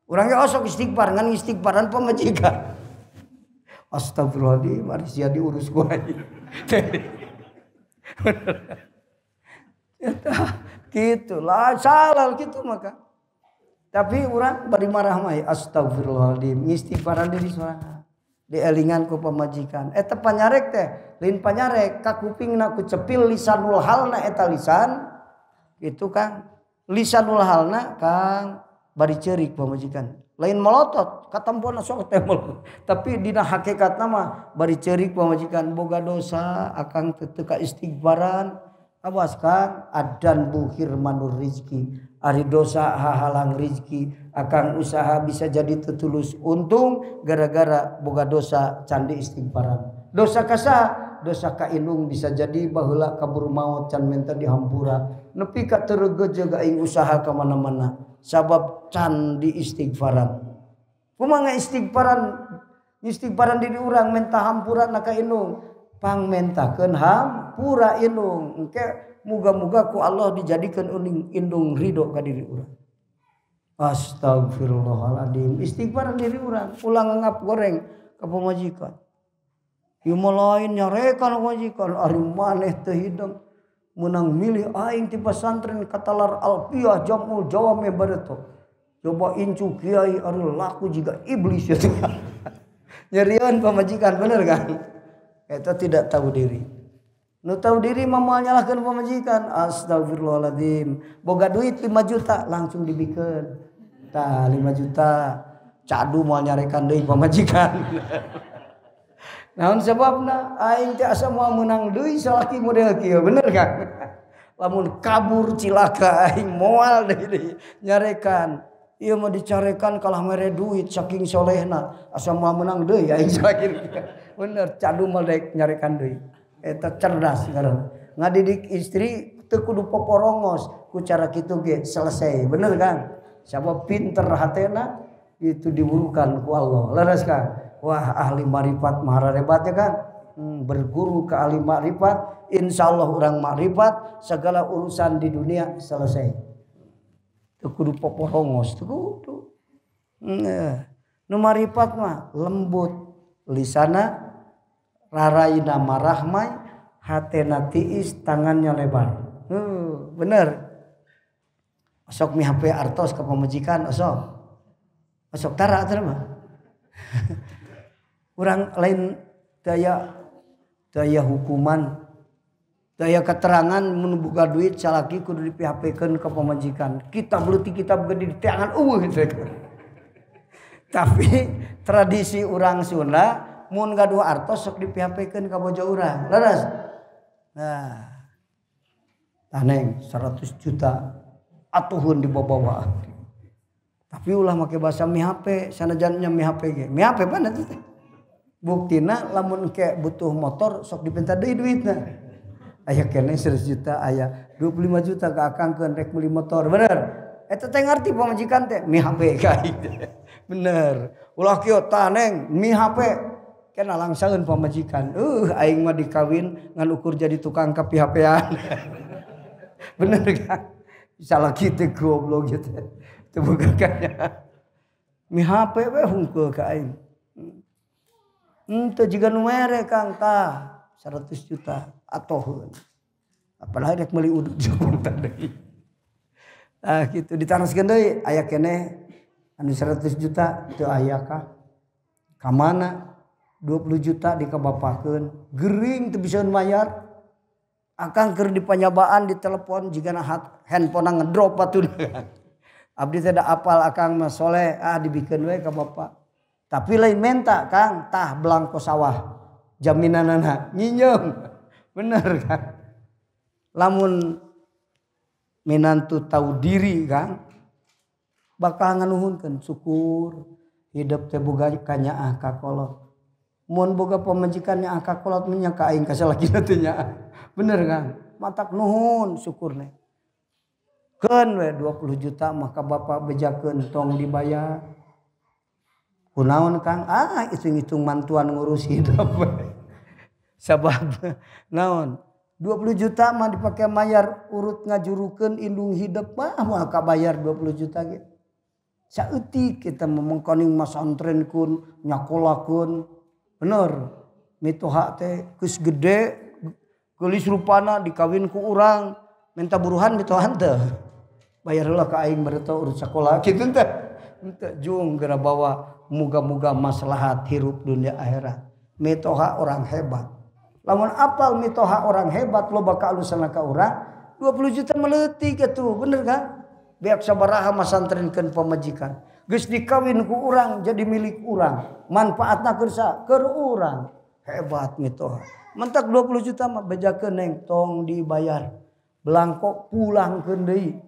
Urang ge osok istighfar ngan istighfaran pamajikan. Astagfirullahaladzim ari sia diurus ku aing. Gitu lah salah gitu maka. Tapi urang bari marah mah astagfirullahaladzim istighfaran diri sorangan. Dielingan ku pamajikan. Eta panyarek teh lain panyarek ka kupingna ku cepil lisanul halna eta lisan gitu Kang. Lisanul halna Kang bari ceurik pamajikan. Lain melotot katampona sok teh melotot. Tapi dina hakikatna mah bari ceurik pamajikan boga dosa akang teu ka istighfaran. Awas Kang adan buhir manur rizki. Ari dosa hahalang rizki akang usaha bisa jadi tetulus untung gara-gara boga dosa candi istighfaran. Dosa kasa dosa ka indung bisa jadi baheula kabur maot can menta dihampura nepi ka teu jaga aing usaha ka mana-mana sabab can di istighfaran. Kumaha istighfaran istighfaran diri urang menta hampura na ka indung pangmentakeun hampura indung engke muga-muga ku Allah dijadikan indung ridho ka diri urang. Astagfirullahaladzim istighfaran diri urang ulah ngangap goreng ka pamajikan. Ieu mah lain nyarekan pamajikan ari maneh teu hideng meunang milih aing ti pasantren katalar alfiah jamul jawame bareto. Coba incu kiai ari laku jiga iblis ya. Nyerieun pamajikan bener kan? Eta tidak tahu diri. Nu tahu diri mah moal nyalahkeun pamajikan. Astagfirullahaladzim. Boga duit 5 juta langsung dibikeun. Tah 5 juta cadu moal nyarekan deui pamajikan. Naon sebabna aing teh asa moal meunang deui salaki model kieu bener kan? Lamun kabur cilaka aing moal deui nyarekan. Ieu mah dicarekan kalah mere duit saking solehna asa moal meunang deui aing salaki. Bener cadu moal daek nyarekan deui. Eta cerdas ngaran. Ngadidik istri teu kudu poporongos ku cara kitu ge selesai. Bener kan? Siapa pinter hatena itu diburukan ku Allah. Leres kan? Wah ahli marifat mahararebatnya kan? Berguru ke ahli makrifat, insyaallah urang makrifat segala urusan di dunia selesai. Teu kudu poporongos teu kudu. Nu marifat mah lembut lisana raraina marahmai hatena tiis tangannya lebar. Bener. Osok mi HP artos ka pamajikan osok. Osok tara atuh mah. Urang lain daya hukuman, daya keterangan mun boga duit salaki kudu di PHP-keun ka pamajikan. Kitab leutik kitab gede di teangan eueuh gitu. Tapi tradisi urang Sunda mun gaduh artos sok di PHP-keun ka bojo urang. Leres. Nah. Taneng 100 juta atuhun dibawa-bawa. Tapi ulah make bahasa mi HP, sanajan nya mi HP ge. Mi HP mana teh? Buktina lamun engke butuh motor sok dipinta deui duitna. Aya keneh 100 juta, aya 25 juta ka akangkeun rek meuli motor. Bener. Eta teh ngarti pamajikan teh mi HP ka aing. Bener. Ulah kieu taneng mi HP. Kena langsaeun pamajikan. Aing mah dikawin ngan ukur jadi tukang ka PHP-an. Bener kan? Salah kitu goblok gitu. Teu boga kanya. Mi HP we hungkul ka aing. Teu jiga nu mere Kang tah 100 juta atoheun. Apalagi rek meuli udud jeung deui. Tah kitu ditaroskeun deui aya keneh anu 100 juta teu aya kah? Ka mana? 20 juta dikabapakeun, gering teu bisa mayar. Akang keur dipanyabaan di telepon jigana handphone ngedrop atuh. Abdi teh da apal akang mah soleh, ah dibikeun we ka bapak. Tapi lain menta Kang, tah belangko sawah. Jaminanana nginjem. Bener Kang. Lamun minantu tahu diri Kang, bakal nganuhunkeun syukur hidup teh boga kanyaah ka kolot. Mun boga pamajikan nyaah ka kolot mah nya ka aing ka salakina teh nyaah. Bener Kang, matak nuhun syukurna. Keun we 20 juta mah ka bapak bejakeun tong dibayar. Kunaon Kang? Ah hitung-hitung mantuan ngurus hidup. Sabab naon? 20 juta mah dipake mayar urut ngajurukeun indung hidup mah moal kabayar 20 juta ge. Saeutik kita memengkoning masantrenkeun, nyakolakeun. Bener. Mitoha teh geus gede geulis rupana dikawin ku urang, minta buruhan mitoha teh. Bayar heula ka aing bareto urut sakola kitu teh. Henteu jung geura bawa muga-muga maslahat hirup dunia akhirat. Mitoha orang hebat. Lamun apal mitoha orang hebat loba kaalusanna ka urang, 20 juta meletik atuh, bener kan? Beak sabaraha masantrenkeun pamajikan. Geus dikawin ku urang jadi milik urang. Manfaatna keur sa? Keur urang. Hebat mitoha. Mentak 20 juta mah bejakeun neng tong dibayar. Belangko pulangkeun deui.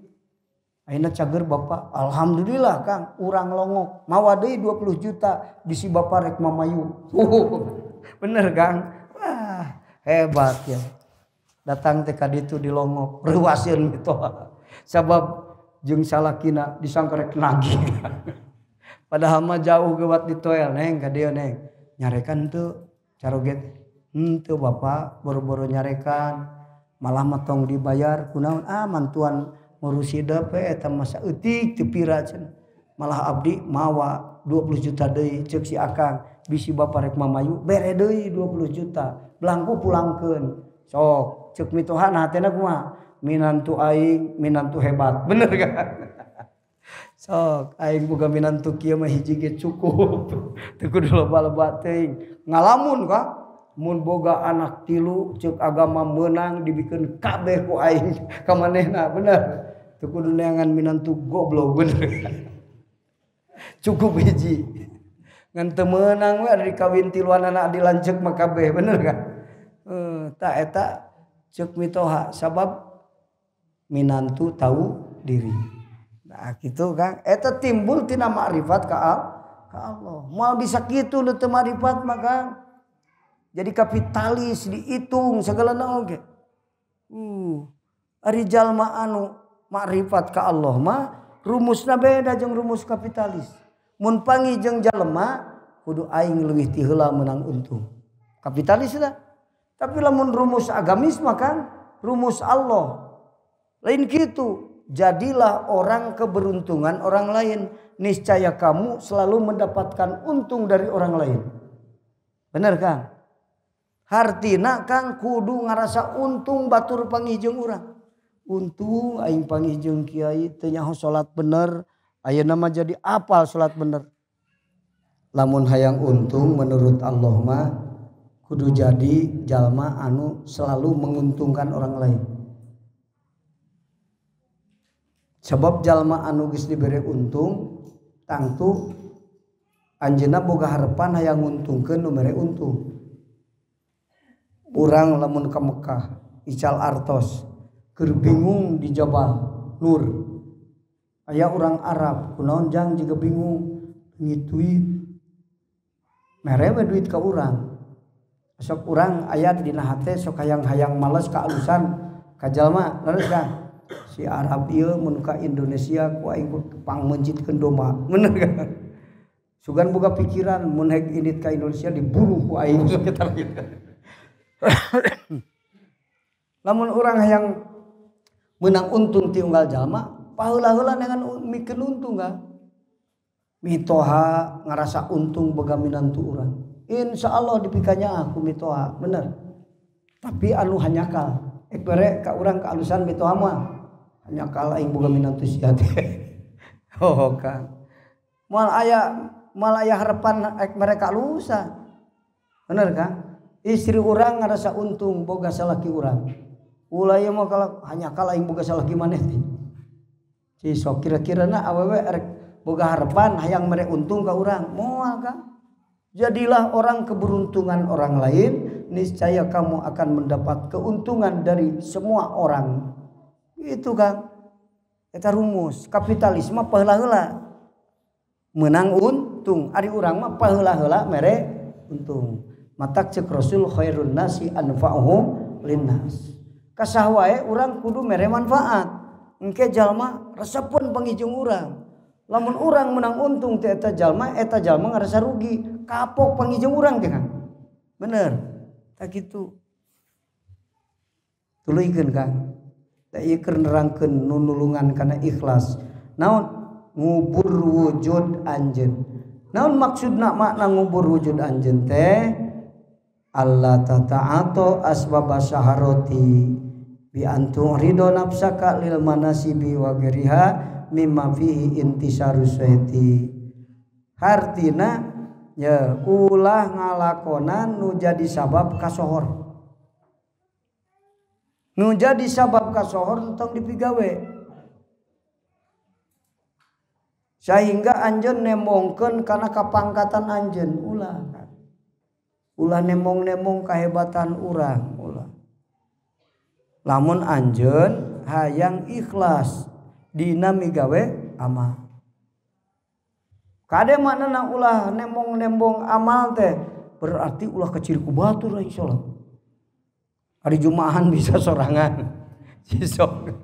Ayeuna cager bapak, alhamdulillah Kang, urang longok. Mawa deui 20 juta bisi bapak rek mamayu. Bener Kang. Wah, hebat ya. Datang teh ka ditu di longok, reuaseun mitoha. Sabab jeung salakina disangka rek nagih. Padahal mah jauh gewat di toel neng ka dieu neng. Nyarekan teu caroget. Henteu bapak boro-boro nyarekan. Malah mah tong dibayar kunaon ah mantuan ngurus hidup we eta mah saeutik teu pira cenah. Malah abdi mawa 20 juta deui ceuk si akang bisi bapak rek mamayu bere deui 20 juta belangko pulangkeun. Sok ceuk mitoha nah hatena kumaha? Minantu aing minantu hebat. Bener kan? Sok aing boga minantu kieu mah hiji ge cukup. Teu kudu loba-loba teuing. Ngalamun ka mun boga anak tilu ceuk agama meunang dibikeun kabeh ku aing ka manehna bener. Teu kudu neangan minantu goblok bener. Cukup hiji. Ngan teu meunang we ari dikawin tiluanana dilanceuk mah kabeh bener kan? Tah eta ceuk mitoha sabab minantu tahu diri. Nah kitu Kang, eta timbul tina makrifat ka Allah. Moal bisa kitu nu teu makrifat mah Kang. Jadi kapitalis dihitung segalana oge. Ari jalma anu makrifat ka Allah mah rumusna beda jeung rumus kapitalis. Mun panggih jeung jalma kudu aing leuwih ti heula meunang untung. Kapitalis lah. Tapi lamun rumus agamis mah Kang, rumus Allah. Lain kitu. Jadilah orang keberuntungan orang lain. Niscaya kamu selalu mendapatkan untung dari orang lain. Bener Kang? Hartina Kang kudu ngarasa untung batur panggih jeung urang. Untung aing panggih jeung kiai teu nyaho salat bener, ayeuna mah jadi apal salat bener. Lamun hayang untung menurut Allah mah kudu jadi jalma anu selalu menguntungkan orang lain. Sebab jalma anu geus dibere untung tangtu anjeunna boga harepan hayang nguntungkeun nu mere untung. Urang lamun ka Mekah ical artos keur bingung di Jabal Nur. Aya urang Arab kunaon jang jiga bingung ngituit. Mere we duit ka urang. Sok urang aya dina hate sok hayang-hayang males ka alusan ka jalma leres Kang. Si Arab ieu mun ka Indonesia ku aing pangmencitkeun domba. Bener kan? Sugan boga pikiran mun hek indit ka Indonesia dibunuh ku aing sok eta gitu. Lamun urang hayang meunang untung ti unggal jalma, paheula-heula dengan mikeun untung kan. Mitoha ngarasa untung boga minantu urang. Insya Allah dipikanya aku mitoha, bener. Tapi anu hanyakal, ek bere ka urang kaalusan mitoha mah Hanya kalah aing boga minantu sia teh. Oh Kang. Moal aya harapan mereka lusa. Bener Kang? Istri urang ngarasa untung boga salaki urang. Ulah ieu mah kalau hanya kalah aing boga salaki maneh teh. Cisok kira-kirana awewe rek boga harapan hayang mere untung ka urang. Moal Kang. Jadilah orang keberuntungan orang lain, niscaya kamu akan mendapat keuntungan dari semua orang. Itu Kang. Eta rumus kapitalisme paheula-heula. Menang untung, ari urang mah paheula-heula mere untung. Matak cek Rasul khairun nasi anfa'uhum linnas. Kasah wae urang kudu mere manfaat. Engke jalma resepun pangijung urang. Lamun urang menang untung teh eta jalma ngarasa rugi. Kapok pangijung urang teh Kang. Bener. Tak kitu. Tuluykeun Kang. Da ieu keur nerangkeun nu nulungan kana ikhlas. Naon ngubur wujud anjeun. Naon maksudna makna ngubur wujud anjeun teh? Allah tata'ato asbab saharoti bi antu ridho nafsaka lil manasibi wa ghairiha mimma fihi intisaru sayti. Hartina ya ulah ngalakonan nu jadi sabab kasohor. Nu jadi sabab kasohor tong dipigawe. Sehingga anjeun nembongkeun kana kapangkatan anjeun ulah. Ulah nembong-nembong kahebatan urang ulah. Lamun anjeun hayang ikhlas dina migawe amal. Kade maknana ulah nembong-nembong amal teh berarti ulah kecil ku batur insyaallah. Hari Jumahan bisa sorangan. Sisok.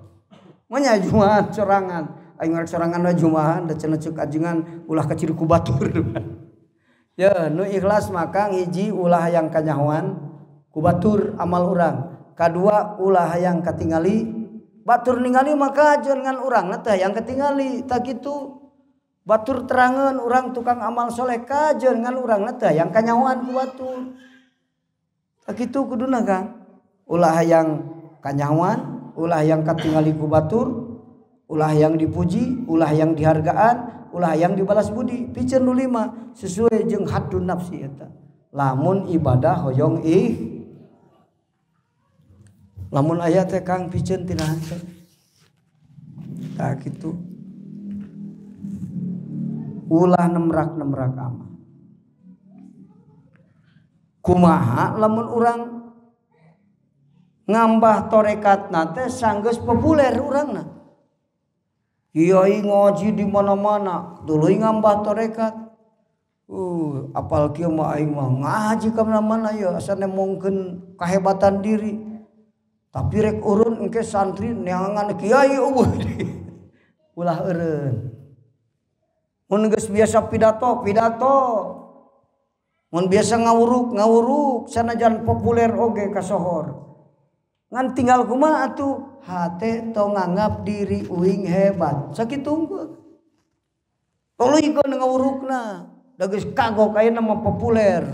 Manya Jumahan sorangan. Aing rek sorangan we Jumahan da cenah ceuk ajengan ulah kecil ku batur. Ya nu ikhlas maka hiji ulah hayang kanyahoan ku batur amal urang. Kadua ulah hayang katingali batur ningali maka ajengan urang teh hayang katingali tak kitu. Batur terangan urang tukang amal soleh kajen ngan urang teh hayang kanyahoan ku batur. Tak kitu kuduna Kang. Ulah hayang kanyahoan, ulah hayang katingali ku batur, ulah hayang dipuji, ulah hayang dihargaan, ulah hayang dibalas budi. Piceun nu lima sesuai jeung haddun nafsi eta. Lamun ibadah hoyong ih. Lamun aya teh Kang piceun tina hate. Tah kitu. Ulah nemrak-nemrak amal. Kumaha lamun urang ngambah torekatna teh sanggeus populer urangna. Kiai ngaji di mana-mana, tuluy ngambah torekat. Apal kieu mah aing mah ngaji ka mana-mana ya asa nemongkeun kahebatan diri. Tapi rek urun engke santri neangan kiai eueuh. Ulah eureun. Mun geus biasa pidato, pidato. Mun biasa ngawuruk, ngawuruk sanajan populer oge kasohor. Ngan tinggal kumaha atuh hate tong nganggap diri uing hebat. Sakitu unggul. Tuluy keun ngawurukna. Da geus kagok ayeuna mah populer.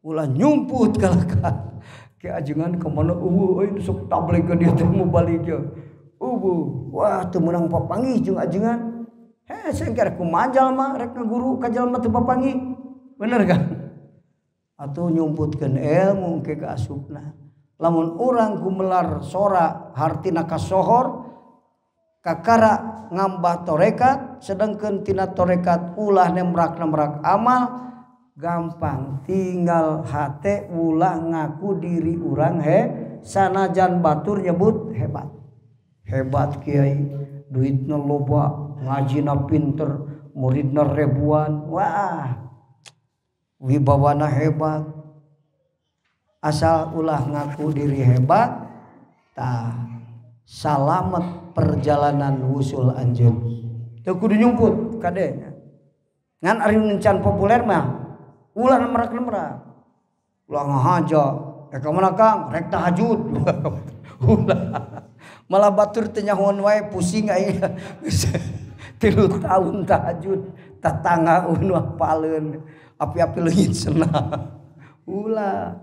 Ulah nyumput kalaka. Ke ajengan ka mana eueuh euy sok tabligh ka dieu teh mau balik ye. Eueuh, wah teu meunang papanggih jeung ajengan. Heh, sengker kumaha jalma rek ngaguru ka jalma teu papanggih. Bener kan? Atuh nyumputkeun ilmu ke kaasupna. Lamun urang gumelar sora hartina kasohor kakara ngambah torekat sedangkeun tina torekat ulah nemrak-nemrak amal gampang tinggal hate ulah ngaku diri urang he sanajan batur nyebut hebat. Hebat kiai, duitna loba, ngajina pinter, muridna ribuan, wah wibawana hebat. Asal ulah ngaku diri hebat, tah salamet perjalanan wusul anjeun. Teu kudu nyumput kade. Ngan ari encan populer mah ulah nemrak-nemrak. Ulah ngahaja, ka mana Kang? Rek tahajud. Ulah. Malah batur teu nyahoan wae pusing aing. 3 tahun tahajud, tatangga nu apaleun, api-api leungit senah. Ulah.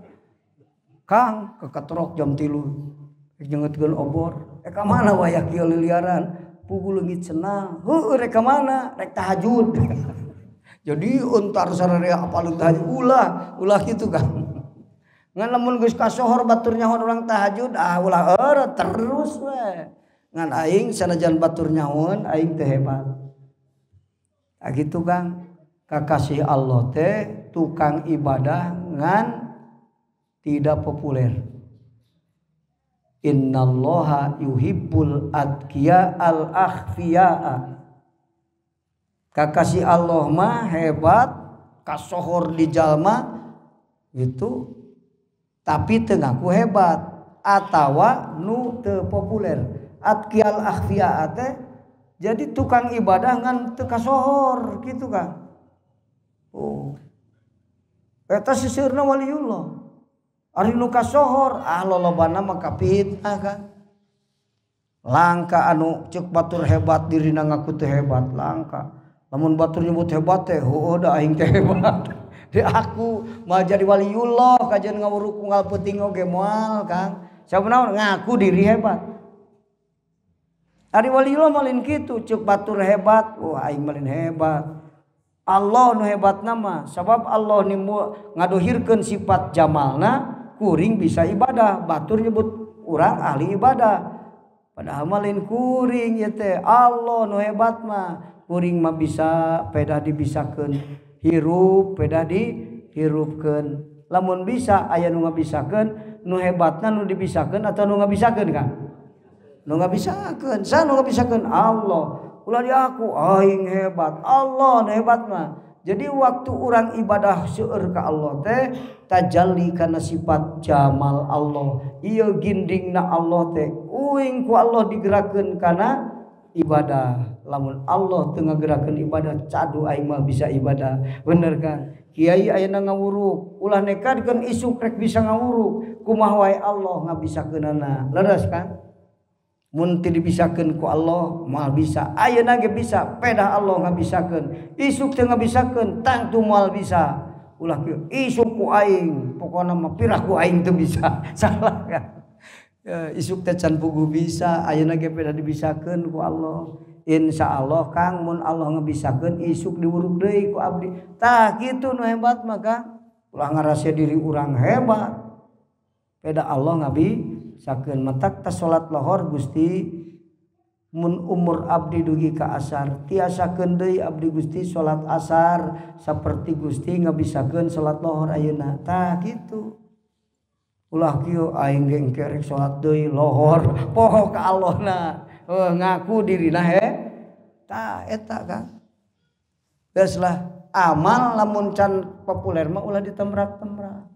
Kang kekatrok jam 3 nyengetkeun obor. Rek ka mana wayah kieu liliaran? Puguh leungit cenah. Heueuh rek ka mana? Rek tahajud. Jadi entar sararea apalun tahajud ulah, ulah kitu kan. Ngan lamun geus kasohor batur nyaho urang tahajud, ah ulah eureut terus we. Ngan aing sanajan batur nyahoan aing teu hebat. Tah kitu Kang. Kakasih Allah teh tukang ibadah ngan tidak populer. Innallaha yuhibbul adqiya al akhfiyaa. Kakasih Allah mah hebat, kasohor di jalma gitu, tapi teu ngaku hebat atawa nu teu populer. Adqiyal akhfiyaa teh jadi tukang ibadah ngan teu kasohor gitu kan. Oh. Eta seuseurna waliullah. Ari nu kasohor ah lolobana mah kapitnah kan. Langka anu ceuk batur hebat dirina ngaku teu hebat, langka. Lamun batur nyebut hebat teh heueuh da aing teh hebat. Di aku mah jadi waliullah kajian ngawuruk unggal peuting oge moal Kang. Sabenaon ngaku diri hebat. Ari waliullah mah lain kitu, ceuk batur hebat, wah aing mah lain hebat. Allah nu hebatna mah sabab Allah ni ngadohirkeun sifat jamalna kuring bisa ibadah, batur nyebut urang ahli ibadah. Padahal mah lain kuring ieu teh, Allah nu hebat mah. Kuring mah bisa pedah dibisakeun, hirup pedah dihirupkeun. Lamun bisa aya nu ngabisakeun, nu hebatna nu dibisakeun atau nu ngabisakeun kan? Nu ngabisakeun, saha nu ngabisakeun? Allah. Ulah di aku aing hebat, Allah nu hebat mah. Jadi waktu orang ibadah seueur ka Allah teh tajalli kana sifat jamal Allah. Ieu gindingna Allah teh uing ku Allah digerakkeun kana ibadah. Lamun Allah teu ngagerakeun ibadah, cadu aing mah bisa ibadah. Bener kan? Kiai ayeuna ngawuruk, ulah nekadkeun isuk rek bisa ngawuruk. Kumaha wae Allah ngabisakeunana. Leres kan? Mun teu dibisakeun ku Allah moal bisa. Ayeuna ge bisa, pedah Allah ngabisakeun. Isuk teu ngabisakeun, tangtu moal bisa. Ulah kieu isuk ku aing, pokona mah pirah ku aing teu bisa. Salah kan? Ya, isuk teh can puguh bisa, ayeuna ge pedah dibisakeun ku Allah. Insyaallah Kang, mun Allah ngabisakeun isuk diwuruk deui ku abdi. Tah kitu nu hebat mah Kang. Ulah ngarasa diri urang hebat. Pedah Allah ngabisakeun. Matak tas salat lohor Gusti mun umur abdi dugi ka asar tiasakeun deui abdi Gusti salat asar saperti Gusti ngabisakeun salat lohor ayeuna. Tah kitu. Ulah kieu aing ge engke rek salat deui lohor poho ka Allahna. Ngaku dirina he. Tah eta Kang. Geus lah amal lamun can populer mah ulah ditemrak-temrak.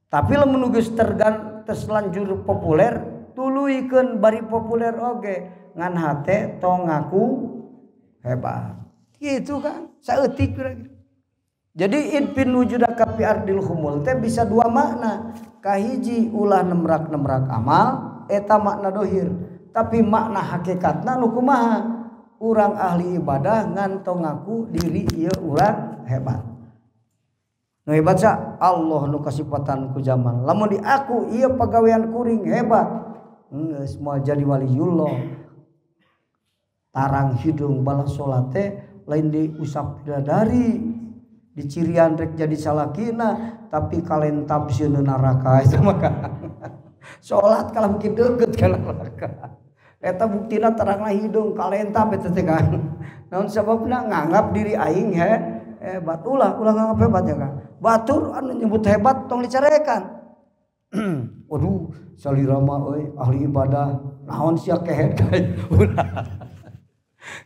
Tapi lamun geus terlanjur populer tuluykeun bari populer oge ngan hate tong ngaku hebat. Gitu kan, saeutik kira-kira. Jadi idfin wujudaka fi ardil khumul teh bisa dua makna. Kahiji ulah nemrak-nemrak amal eta makna dohir. Tapi makna hakikatna nu kumaha? Urang ahli ibadah ngan tong ngaku diri ieu urang hebat. Nu hebat sa Allah nu kasipatan ku jamal. Lamun di aku ieu pagawean kuring hebat. Geus moal jadi waliullah. Tarang hidung balas salat teh lain diusap bidadari. Dicirian rek jadi salakina tapi kalentab sieun neraka eta mah. Salat kalah mungkin deukeut ka neraka. Eta buktina tarangna hidung kalentab eta teh kan. Naon sababna nganggap diri aing hebat. Ulah ulah nganggap hebat ya kan. Batur anu nyebut hebat tong dicarekan. Waduh, salira mah euy ahli ibadah, naon sia kehed kae. Ulah.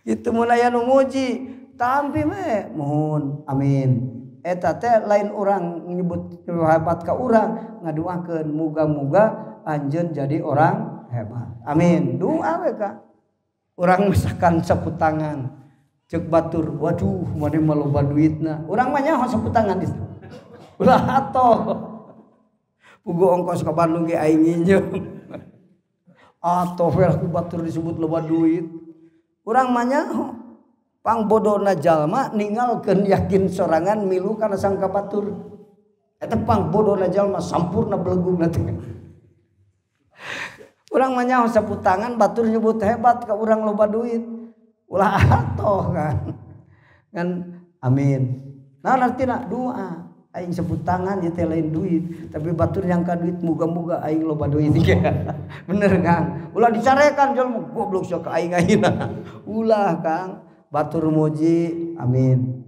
Kitu mun aya nu muji, tampi we mohon amin. Eta teh lain urang nyebut hebat ka urang, ngaduakeun muga-muga anjeun jadi orang hebat. Amin. Doa we ka. Urang misalkan sapu tangan. Ceuk batur, waduh maneh mah loba duitna. Urang mah nyaho sapu tangan di situ. Ulah atoh. Puguh ongkos ka Bandung ge aing nginjem. Atoh we ku batur disebut loba duit. Urang mah nyaho. Pangbodona jalma ninggalkeun yakin sorangan milu kana sangka batur. Eta pangbodona jalma sampurna belegugna teh. Urang mah nyaho sapu tangan batur nyebut hebat ka urang loba duit. Ulah atoh kan. Kan amin. Nah artina doa. Aing sebut tangan ieu teh lain duit, tapi batur nyangka duit muga-muga aing loba duit. Bener Kang. Ulah dicarekan jelema goblok sok ka aing ayeuna. Ulah Kang, batur muji amin.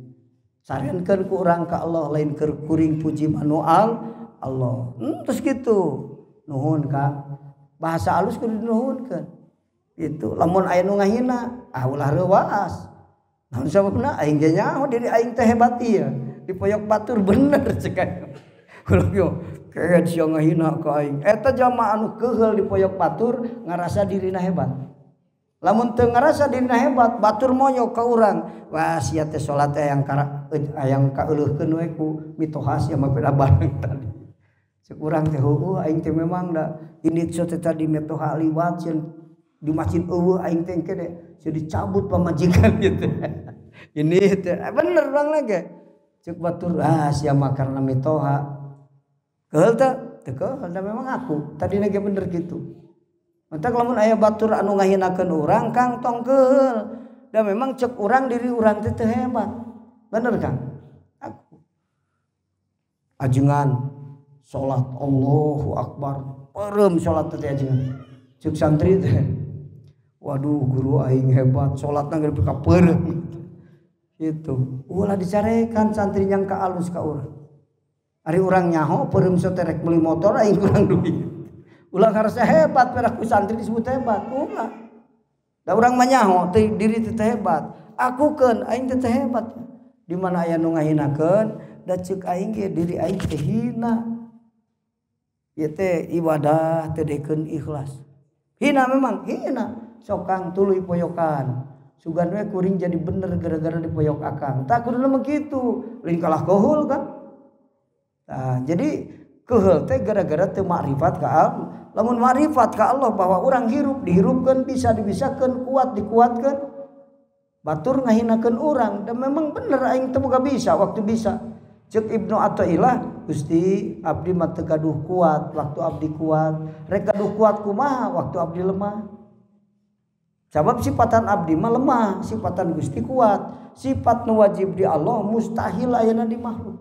Sarankeun ku urang ka Allah lain keur kuring puji manual Allah. Terus gitu. Nuhun Kang. Bahasa alus kudu dinuhunkeun. Gitu. Lamun aya nu ngahina, ah ulah reuas. Naon sababna aing ge nyaho diri aing teh hebat ieu. Dipoyok batur bener cek aing. Ulah yo keed sia ngahina ka aing. Eta jalma anu keuheul dipoyok batur ngarasa dirina hebat. Lamun teu ngarasa dirina hebat, batur moyok ka urang. Wah sia teh salat teh hayang hayang kaeuleuhkeun we ku mitoha sia mah peda bareng tadi. Cek urang teh heueuh aing teh memang da indit so teh tadi mitoha liwat sieun di masjid eueuh aing teh engke de sieun dicabut pamajikan gitu. Ini teh bener urang lagi. Cek batur ah sia mah karena mitoha. Keheul teh teu keheul da memang aku tadina ge bener kitu. Matak lamun aya batur anu ngahinakeun urang Kang tong keheul. Da memang cek urang diri urang teh teu hebat. Bener Kang? Aku. Ajengan salat Allahu Akbar. Peureum salat teh ajengan. Cek santri teh. Waduh guru aing hebat salatna geus ka peureum. Itu ulah dicarekan santri nyangka alus ka urang. Ari urang nyaho peureum teh rek meuli motor aing kurang duit. Ulah ngarasa hebat perak ku santri disebut hebat. Ulah. Da urang mah nyaho teh diri teh hebat. Akukeun aing teh hebat. Di mana aya nu ngahinakeun da ceuk aing ge diri aing teh hina. Ieu teh ibadah teh dekeun ikhlas. Hina memang hina. Sok Kang tuluy poyokan. Sugan we kuring jadi bener gara-gara dipoyok akang. Tak kuduna mah kitu, lain kalah keheul kan. Nah, jadi keheul teh gara-gara teu makrifat ka Allah. Lamun makrifat ka Allah bahwa urang hirup dihirupkeun bisa dibisakeun, kuat dikuatkeun. Batur ngahinakeun urang dan memang bener aing teu boga bisa waktu bisa. Ceuk Ibnu Athaillah, Gusti abdi mah teu gaduh kuat waktu abdi kuat. Rek gaduh kuat kumaha waktu abdi lemah. Sebab sifatan abdi mah lemah, sifatan Gusti kuat. Sifat nu wajib di Allah mustahil ayana di makhluk.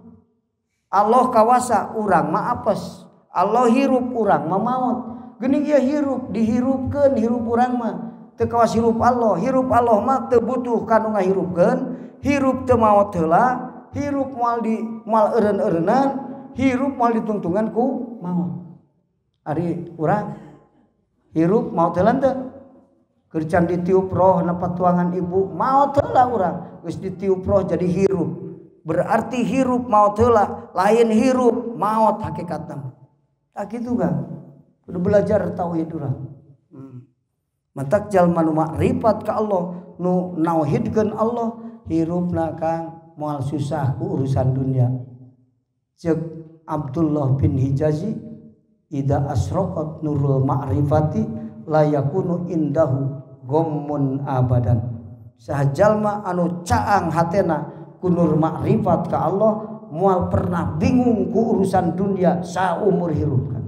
Allah kawasa, urang mah apes. Allah hirup, urang mah maot. Geuning ieu hirup, dihirupkeun hirup urang mah. Teu kawas hirup Allah, hirup Allah mah teu butuh ka nu ngahirupkeun, hirup teu maot heula, hirup moal di moal eureun-eureunan, hirup moal ditungtungan ku maot. Ari urang hirup maot heula teu? Keur can ditiup roh na patuangan ibu maot heula urang, geus ditiup roh jadi hirup. Berarti hirup maot heula, lain hirup maot hakikatna. Tah kitu kan. Kudu belajar tauhid urang. Matak jalma nu makrifat ka Allah, nu nauhidkeun Allah, hirupna Kang moal susah ku urusan dunia. Ceuk Abdullah bin Hijazi, ida asraqat nurul ma'rifati la yakunu indahu gommun abadan. Saha jalma anu caang hatena ku nur makrifat ka Allah moal pernah bingung ku urusan dunia saumur hirup kan.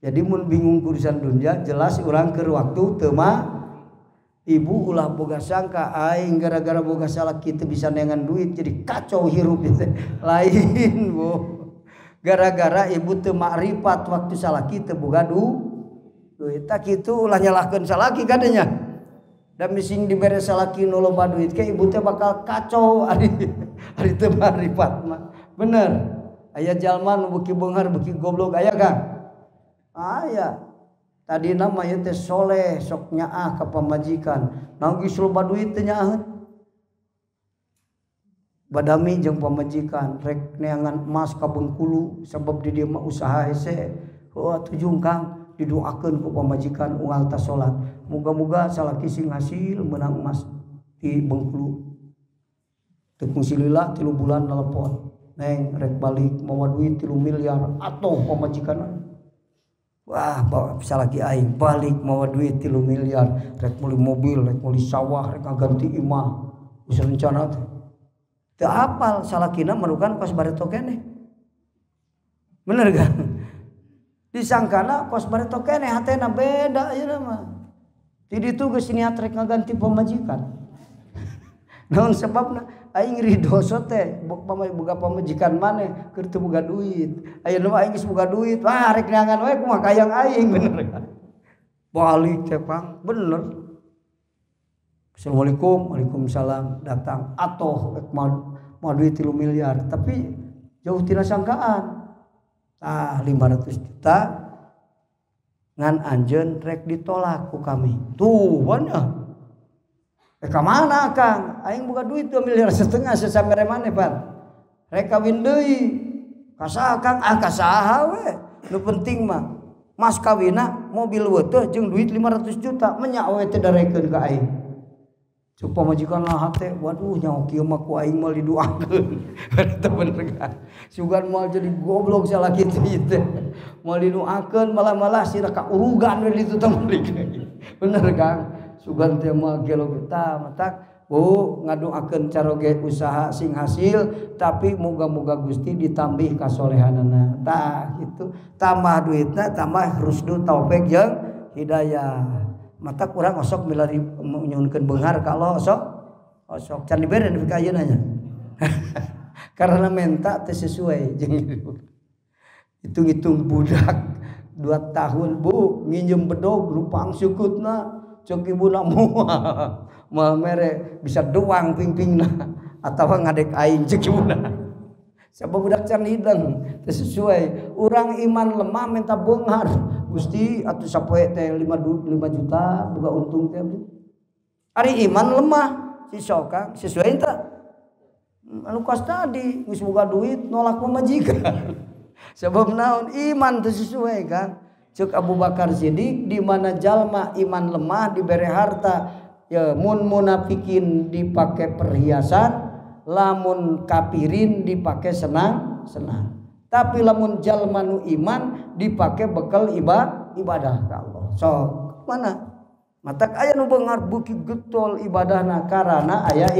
Jadi mun bingung ku urusan dunia jelas urang keur waktu teu mah ibu ulah boga sangka aing gara-gara boga salaki teu bisa neangan duit jadi kacau hirup teh. Lain bu. Gara-gara ibu teu makrifat waktu salaki teu boga duit. Tak kitu ulah nyalahkeun salaki kadenya. Da mising dibere salaki nu loba duit ke ibu teh bakal kacau ari ari teu makrifat mah. Bener. Aya jalma nu beuki beunghar beuki goblok aya Kang? Aya. Tadi nama ieu teh soleh sok nyaah ka pamajikan. Naon geus loba duit teh nyaaheun. Badami jeung pamajikan rek neangan emas ka Bengkulu sabab di dieu mah usaha hese. Heuh atuh jung Kang didoakeun ku pamajikan unggal tas salat. Muga-muga salaki sing hasil meunang emas di Bengkulu. Teu kungsi lila 3 bulan telepon. Neng rek balik mawa duit 3 miliar atuh pamajikan. Wah, salaki aing balik mawa duit 3 miliar, rek meuli mobil, rek meuli sawah, rek ngaganti imah. Geus rencana teh. Teu apal salakina merukan pas bareto keneh. Bener kan? Disangkana kos bareto keneh hatena beda ayeuna mah. Ti ditu geus niat rek ngaganti pamajikan. Naon sebabna aing ridho teh boga pamajikan maneh keur teu boga duit. Ayeuna mah aing geus boga duit, wah rek neangan we kumaha kayang aing bener. Balik teh Pang, bener. Assalamualaikum, waalaikumsalam, datang atoh rek mau duit 3 miliar, tapi jauh tina sangkaan. Tah 500 juta ngan anjeun rek ditolak ku kami. Tuh banyak. Ka mana Kang? Aing boga duit 2,5 miliar sesamere maneh pan. Rek kawin deui. Ka saha Kang? Ah ka saha we. Nu penting mah mas kawina mobil weutuh jeung duit 500 juta menyak we teu darekeun ka aing. Cuk pamajikan lah hate, waduh nyaho kieu mah ku aing moal diduakeun. Eta bener kan. Sugan moal jadi goblok salah kitu ieu teh. Moal diduakeun malah-malah sira ka urugan we ditu teh balik. Bener Kang. Sugan teh moal gelo kita matak bu ngadoakeun caroge usaha sing hasil tapi moga-moga Gusti ditambih kasolehanana. Tah kitu tambah duitna tambah rusdu taufik jeung hidayah. Mata kurang osok milari nyuhunkeun beunghar ka Allah osok osok can dibere nepi ka ayeuna nya. Karena menta teu sesuai jeung hitung-hitung budak 2 tahun bu nginjem bedog lupang sukutna cek ibuna moal moal mere bisa doang pingpingna atawa ngadek aing cek ibuna. Sabab budak can hideng teu sesuai urang iman lemah minta beunghar Gusti atuh sapoe teh 5 juta boga untung teh abdi. Ari iman lemah si sokang sesuai teu anu kos tadi geus boga duit nolak pamajikan. Sebab naon iman teu sesuai kan. Ceuk Abu Bakar Siddiq di mana jalma iman lemah dibere harta ya mun munafikin dipake perhiasan lamun kafirin dipake senang-senang. Tapi lamun jalma nu iman dipake bekal ibadah ka Allah. Sok mana? Matak aya nu beunghar beuki getol ibadahna karana aya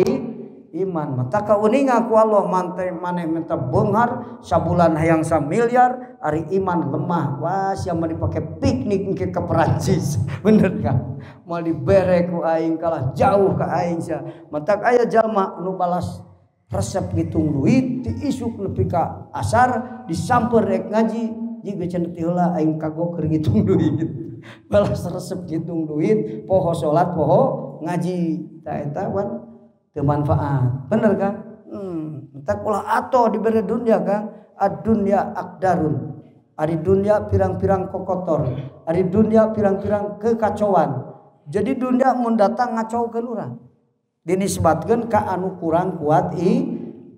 iman. Matak kauninga ku Allah mante maneh minta beunghar sabulan hayang samiliar ari iman lemah. Wah sia mah dipake piknik engke ke Perancis. Bener kan? Moal dibere ku aing kalah jauh ka aing sia. Matak aya jalma nu balas resep ngitung duit ti isuk nepi ka asar disamper rek ngaji jiga cenah ti heula aing kagok keur ngitung duit. Balas resep ngitung duit poho salat poho ngaji ta eta wan teu manfaat. Bener kan? Entak ulah atoh dibere dunya Kang. Ad-dunya akdarun. Ari dunya pirang-pirang kokotor, ari dunya pirang-pirang kekacauan. Jadi dunya mun datang ngacaukeun urang. Dinisbatkeun ka anu kurang kuat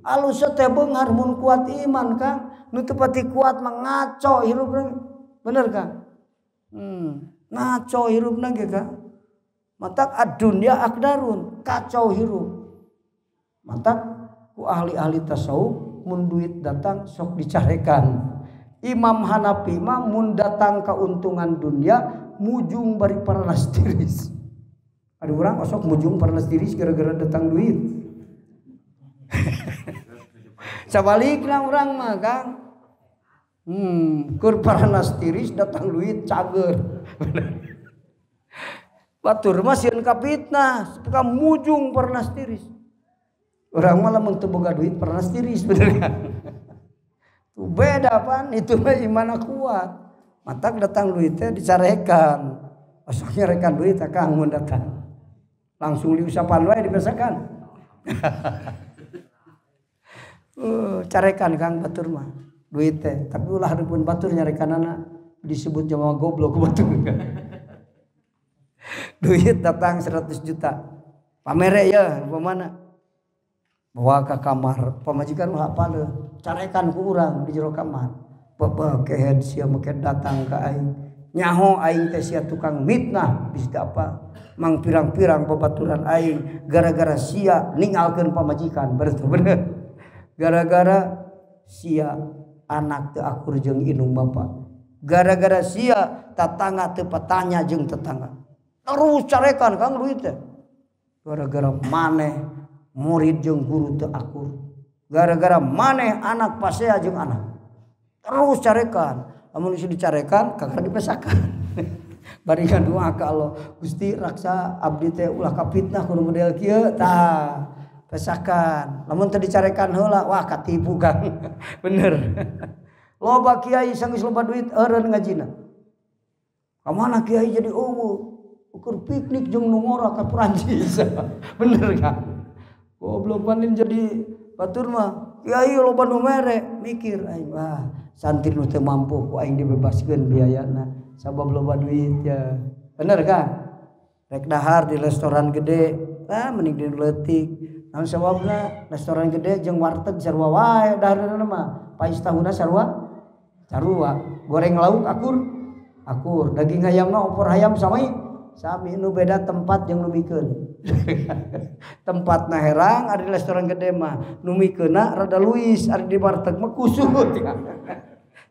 alus teh beunghar mun kuat iman Kang. Nu teu pati kuat mah ngaco hirupna. Bener Kang? Ngaco hirupna ge Kang. Matak ad-dunya akdarun, kacau hirup. Matak ku ahli-ahli tasawuf mun duit datang sok dicarekan. Imam Hanafi mah mun datang keuntungan dunia mujung bari paranas tiris. Ada orang osok mujung paranas tiris gara-gara datang duit. Sabalikna urang mah Kang. Keur paranas tiris datang duit cager. Batur mah sieun ka fitnah, ka mujung paranas tiris. Urang mah lamun teu boga duit paranas tiris bener kan. Tuh beda pan itu mah imanna kuat. Matak datang duitnya dicarekan. Osok nyarekan duit Kang mun datang. Langsung diusapan wae dibiasakan. Carekan Kang batur mah duit teh, tapi ulah hareupeun batur nyarekanana disebut jamaah goblok batur. Duit datang 100 juta. Pamere ya pamana? Bawa ke kamar, pamajikan ulah apaleun, carekan ku urang di jero kamar. Bebeh kehed sia make datang ka aing. Nyaho aing teh sia tukang mitnah bisa apa? Mang pirang-pirang babaturan aing gara-gara sia ninggalkeun pamajikan bener. Gara-gara sia anak teu akur jeung indung bapa. Gara-gara sia tatangga teu patanya jeung tetangga. Terus carekan Kang duit teh. Gara-gara maneh murid jeung guru teu akur. Gara-gara maneh anak pasea jeung anak. Terus carekan. Lamun geus dicarekan kakara dipesakan. Bari ngadoa ka Allah, Gusti raksa abdi teh ulah kapitnah kudu model kieu tah. Pesakan. Lamun teu dicarekan heula wah katipu Kang. Bener. Loba kiai sanggeus loba duit eureun ngajina. Ka mana kiai jadi eueuh? Ukur piknik jeung nu ngora ka Perancis. Bener kan? Goblok panin jadi batur mah. Kiai loba nu mere mikir aing wah santri nu teu mampu ku aing dibebaskeun biayana sabab loba duit ya. Bener kan? Rek dahar di restoran gede, ah mending di leutik. Naon sababna restoran gede jeung warteg sarua wae dahareunana mah. Pais tahuna sarua sarua. Goreng lauk akur akur, daging ayamna opor ayam sami sami, nu beda tempat jeung nu mikeun. Tempatna herang ari restoran gede mah, nu mikeunna rada luis, ari di warteg mah kusut.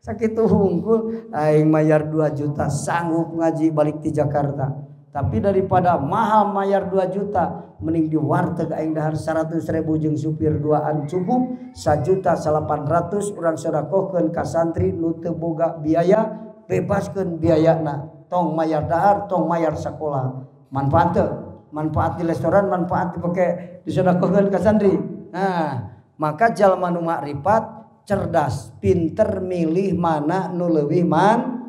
Sakitu hungkul aing mayar 2 juta sanggup ngaji balik ti Jakarta. Tapi daripada mahal mayar 2 juta mending di warteg aing dahar 100.000 jeung supir duaan cukup 1.800.000 urang sedekahkeun ka santri nu teu boga biaya, bebaskeun biayana, tong mayar dahar, tong mayar sakola. Manfaat teu? Manfaat di restoran, manfaat dipake disedekahkeun ka santri. Nah, maka jalma nu makrifat cerdas, pinter milih mana nu leuwih man.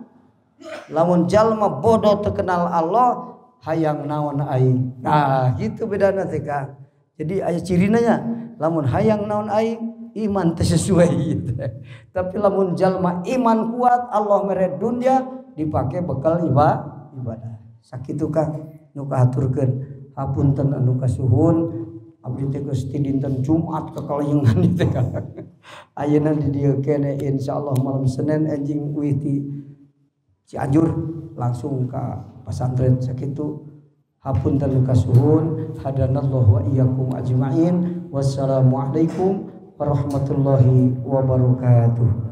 Lamun jalma bodoh terkenal Allah hayang naon aing. Nah, gitu bedana teh Kang. Jadi aya cirina nya, lamun hayang naon aing iman teu sesuai gitu. Tapi lamun jalma iman kuat Allah mere dunya dipake bekal ibadah. Sakitu Kang nu kahaturkeun. Hapunten anu kasuhun abdi teh geus ti dinten Jumat kakalayengan teh Kang. Ayeuna di dieu kene insyaallah malam Senin enjing uih ti Cianjur langsung ke pesantren. Sakitu hapunten kasuhun, hadanallahu wa iyyakum ajmain. Wassalamualaikum warahmatullahi wabarakatuh.